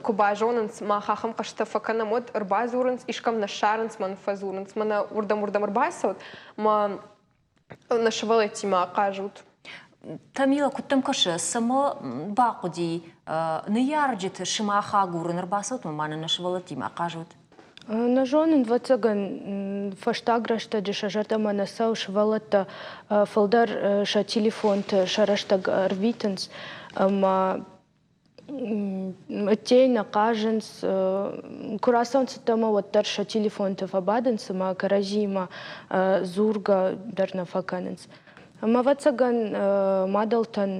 куы базонынц, мах ахӕм хъӕзтӕ фӕкӕнӕм, уӕд ӕрбадзурынц, искӕм нӕ ссарынц, мӕ фӕдзурынц, мӕнӕ уырдӕм-уырдӕм ӕрбацӕут, мӕ нӕ сывӕллӕттимӕ ахъазут. Тамила, куыд дӕм кӕсы, цӕмӕ бахъуыди ныййарджыты сымах агурын, ӕрбацӕут ма нын нӕ сывӕллӕттимӕ ахъазут? Нӕ зонын, ӕвӕццӕгӕн, фӕстаг рӕстӕджы сӕ зӕрдӕмӕ нӕ цӕуы сывӕллӕттӕ фылдӕр сӕ телефонты сӕ рӕстӕг ӕрвитынц ӕмӕ ӕддейы нӕ хъазынц. Куы рацӕуынц ӕддӕмӕ, уӕддӕр сӕ телефонты фӕбадынц ӕмӕ кӕрӕдзиимӕ дзургӕ дӕр нӕ фӕкӕнынц. Ӕмӕ, ӕвӕццӕгӕн, мадӕлтӕн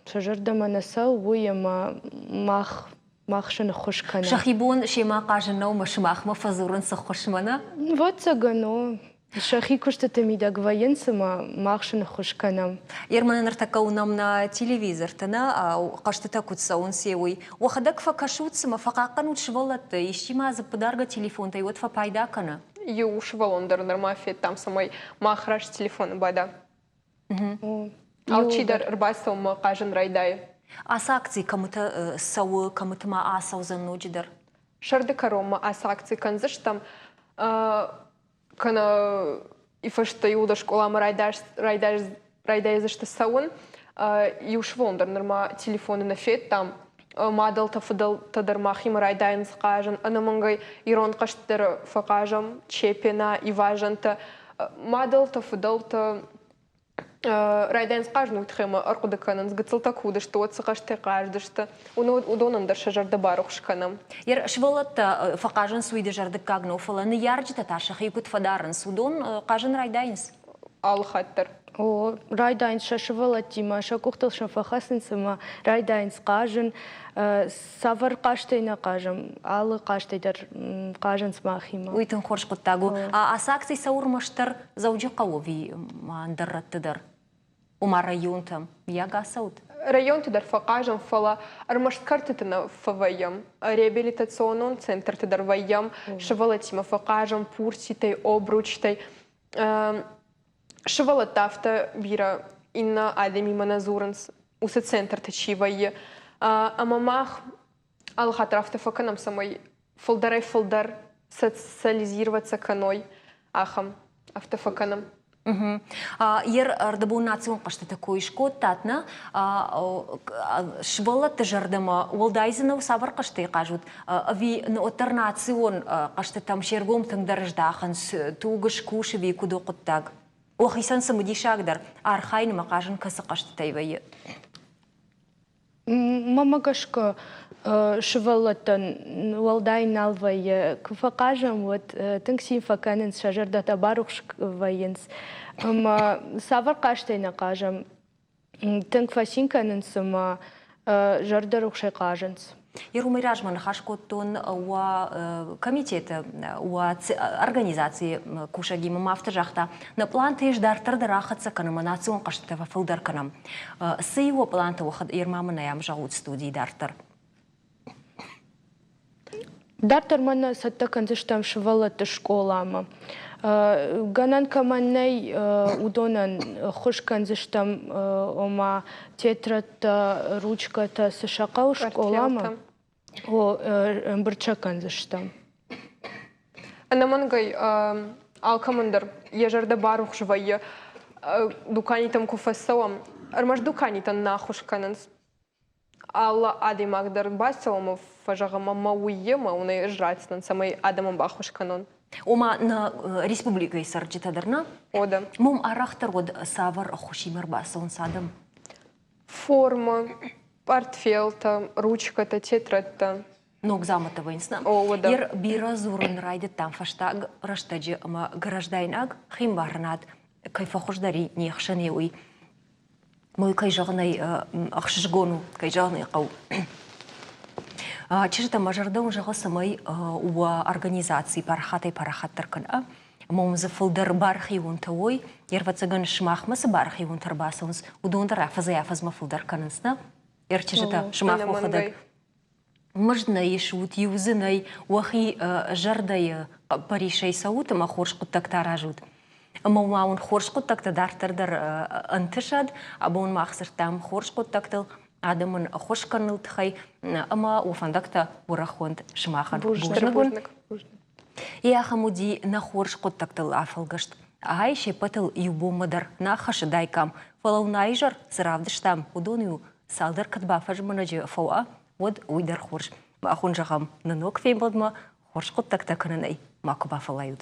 сӕ зӕрдӕмӕ нӕ цӕуы уый, ӕмӕ мах мах сын ӕххуыс кӕнӕм. Сӕхи бон семӕ хъазын нӕу ӕмӕ сымахмӕ фӕдзурынц ӕххуысмӕ, нӕ? Ӕвӕццӕгӕн, о. Сӕхи куыстыты мидӕг вӕййынц ӕмӕ мах сын ӕххуыс кӕнӕм. Ерманы ныртӕккӕ уынӕм нӕ телевизорты, нӕ хъӕзтытӕ куыд цӕуынц, уый. Уӕхӕдӕг фӕкӕсут, цымӕ фӕхъахъхъӕнут сывӕллӕтты, исчи ма дзыппыдаргӕ телефонтӕй уӕд фӕпайда кӕны? Иу сывӕллон дӕр нырма федтам, цӕмӕй мах раз телефоны бада. Алчидӕр ӕрбацӕуынмӕ хъазын райдайы. Ацы акци кӕмыты цӕуы, кӕмыты ма ацӕудзӕн ноджыдӕр? Сӕрды кӕронмӕ ацы акци кӕндзыстӕм. Кӕнӕ фӕстӕ иуылдӕр скъоламӕ райдайдзысты цӕуын. Иу сывӕллон дӕр нырма телефоны нӕ федтам. Мадӕлтӕ, фыдӕлтӕ дӕр махимӕ райдайынц хъазын. Ӕнӕмӕнгӕй ирон хъазт дӕр фӕхъазӕм, чепена, ивазӕнтӕ. Мадӕлтӕ, фыдӕлтӕ райдайынц хъазын, уый тыххӕй ӕмӕ ӕрхъуыды кӕнынц, гыццылтӕ куы уыдысты, уӕд цы хъазтӕй хъазыдысты, уыдонӕн дӕр сӕ зӕрдӕ барухс кӕнӕм. Сывӕллӕттӕ фӕхъазынц, уый дызӕрдыггаг нӕу, фӕлӕ ныййарджытӕ та сӕхи куыд фӕдарынц, уыдон хъазын райдайынц? Алы хатт дӕр. О, райдайынц сӕ сывӕллӕттимӕ, сӕ къухтыл сӕ фӕхӕцынц ӕмӕ райдайынц хъазын. Цавӕр хъазтӕй нӕ хъазӕм, алы хъазтӕй дӕр хъазынц махимӕ. Уый тынг хорз хъуыддаг у. Ацы акци цӕуы ӕрмӕстдӕр Дзӕуджыхъӕуы ӕви ма ӕндӕр рӕтты дӕр? Ома районтӕм миййаг ацӕут? Районты дӕр фӕхъазӕм, фӕлӕ ӕрмӕст кӕртыты нӕ фӕвӕййӕм. Реабилитационон центрты дӕр вӕййӕм, сывӕллӕттимӕ фӕхъазӕм пуртитӕй, обручтӕй. Сывӕллӕттӕ афтӕ бирӕ иннӕ адӕмимӕ нӕ дзурынц, уыцы центрты чи вӕййы. Ӕмӕ мах алы хатт афтӕ фӕкӕнӕм, цӕмӕй фылдӕрӕй-фылдӕр социализироваться кӕной, ахӕм афтӕ фӕкӕнӕм. Ер ӕрдӕбон национ хъӕзтыты кой скодтат, нӕ? Сывӕллӕтты зӕрдӕмӕ уӕлдай дзы нӕу цавӕр хъӕзтӕй хъазут? Ӕви уӕддӕр национ хъӕзтытӕм се ргом тынгдӕр здахынц, туг скус ӕви куыд у хъуыддаг? Уӕхицӕн цымыдисагдӕр архайынмӕ хъазын кӕцы хъӕзтытӕй вӕййы? Мӕнмӕ гӕсгӕ, сывӕллӕттӕн уӕлдай нал вӕййы. Куы фӕхъазӕм, уӕд тынг цин фӕкӕнынц, сӕ зӕрдӕтӕ барухс вӕййынц. Ӕмӕ цавӕр хъазтӕй нӕ хъазӕм, тынг фӕцин кӕнынц ӕмӕ зӕрдӕрухсӕй хъазынц. Ер уымӕй размӕ ныхас кодтон уӕ комитеты, уӕ организацийы кусӕгимӕ ма афтӕ загъта, нӕ пълантӕ ис дарддӕр дӕр ахӕццӕ кӕнӕм, национ хъӕзтытӕ фӕфылдӕр кӕнӕм. Цы и уӕ пълантӕ уӕхӕд ерма мын ӕй ам зӕгъут студийы дарддӕр? Дарддӕр ма нӕ цӕттӕ кӕндзыстӕм сывӕллӕтты скъоламӕ. Гӕнӕн кӕмӕн нӕй, уыдонӕн ӕххуыс кӕндзыстӕм, ома тетрӕдтӕ, ручкӕтӕ, цы сӕ хъӕуы скъоламӕ, ӕмбырд сӕ кӕндзыстӕм. Ӕнӕмӕнгӕй алкӕмӕн дӕр йӕ зӕрдӕ барухс вӕййы, дуканитӕм куы фӕцӕуӕм, ӕрмӕст дуканитӕн нӕ ӕххуыс кӕнынц. Алы адӕймаг дӕр бацӕуы ӕмӕ фӕзӕгъы, мӕ уый ӕмӕ уын ӕй ӕз ратдзынӕн, цӕмӕй адӕмӕн баххуыс кӕнон. Ома нӕ республикӕйы цӕрджытӕ дӕр нӕ? О, да. Мом арӕхдӕр уӕд цавӕр ӕххуысимӕ ӕрбацӕуынц адӕм? Форма, пъартфелтӕ, ручкӕтӕ, тетрӕдтӕ. Ног дзаумӕттӕ вӕййынц нӕ? О, да. Ер бирӕ дзурын райдыдтам фӕстаг рӕстӕджы ӕмӕ граждайнаг химбарынад кӕй фӕхуыздӕр и не хсӕн, уый. Мой, кӕй зӕгъын ӕй, ӕхсызгон у, кӕй зӕгъын ӕй хъӕуы. Чызджытӕ, мӕ зӕрдӕ уын зӕгъы, цӕмӕй уӕ организаци парахатӕй-парахатдӕр кӕна, ӕмӕ уын дзы фылдӕр бархионтӕ уой. Ӕвӕццӕгӕн, сымахмӕ цы бархионтӕ ӕрбацӕуынц, уыдон дӕр афӕдзӕй-афӕдзмӕ фылдӕр кӕнынц, нӕ? Ӕрчызджытӕ, сымах уӕхӕдӕг мызд нӕ исут, иу дзы нӕй, уӕхи зӕрдӕйы хъӕппӕрисӕй цӕут ӕмӕ хорз хъуыддӕгтӕ аразут. Ӕмӕ ма уын хорз хъуыддӕгтӕ дарддӕр дӕр ӕнтысӕд. Абон мах дзырдтам хорз хъуыддӕгтыл, адӕмӕн ӕххуыс кӕныныл тыххӕй ӕмӕ уӕ фӕндӕгтӕ уӕрӕхгонд сымахӕн. Бузныг уын. Йе ахӕм уыди нӕ хорз хъуыддӕгтыл афӕлгӕст. Ай се ппӕтыл иу бонмӕ дӕр нӕ хӕссыдаиккам, фӕлӕ уын а-изӕр цы равдыстам, уыдон-иу цалдӕр кӕд бафӕзмынӕджы фӕуа, уӕд уый дӕр хорз. Мах уын зӕгъӕм, нӕ ног фембӕлдмӕ хорз хъуыддӕгтӕ кӕнынӕй макуы бафӕллайут.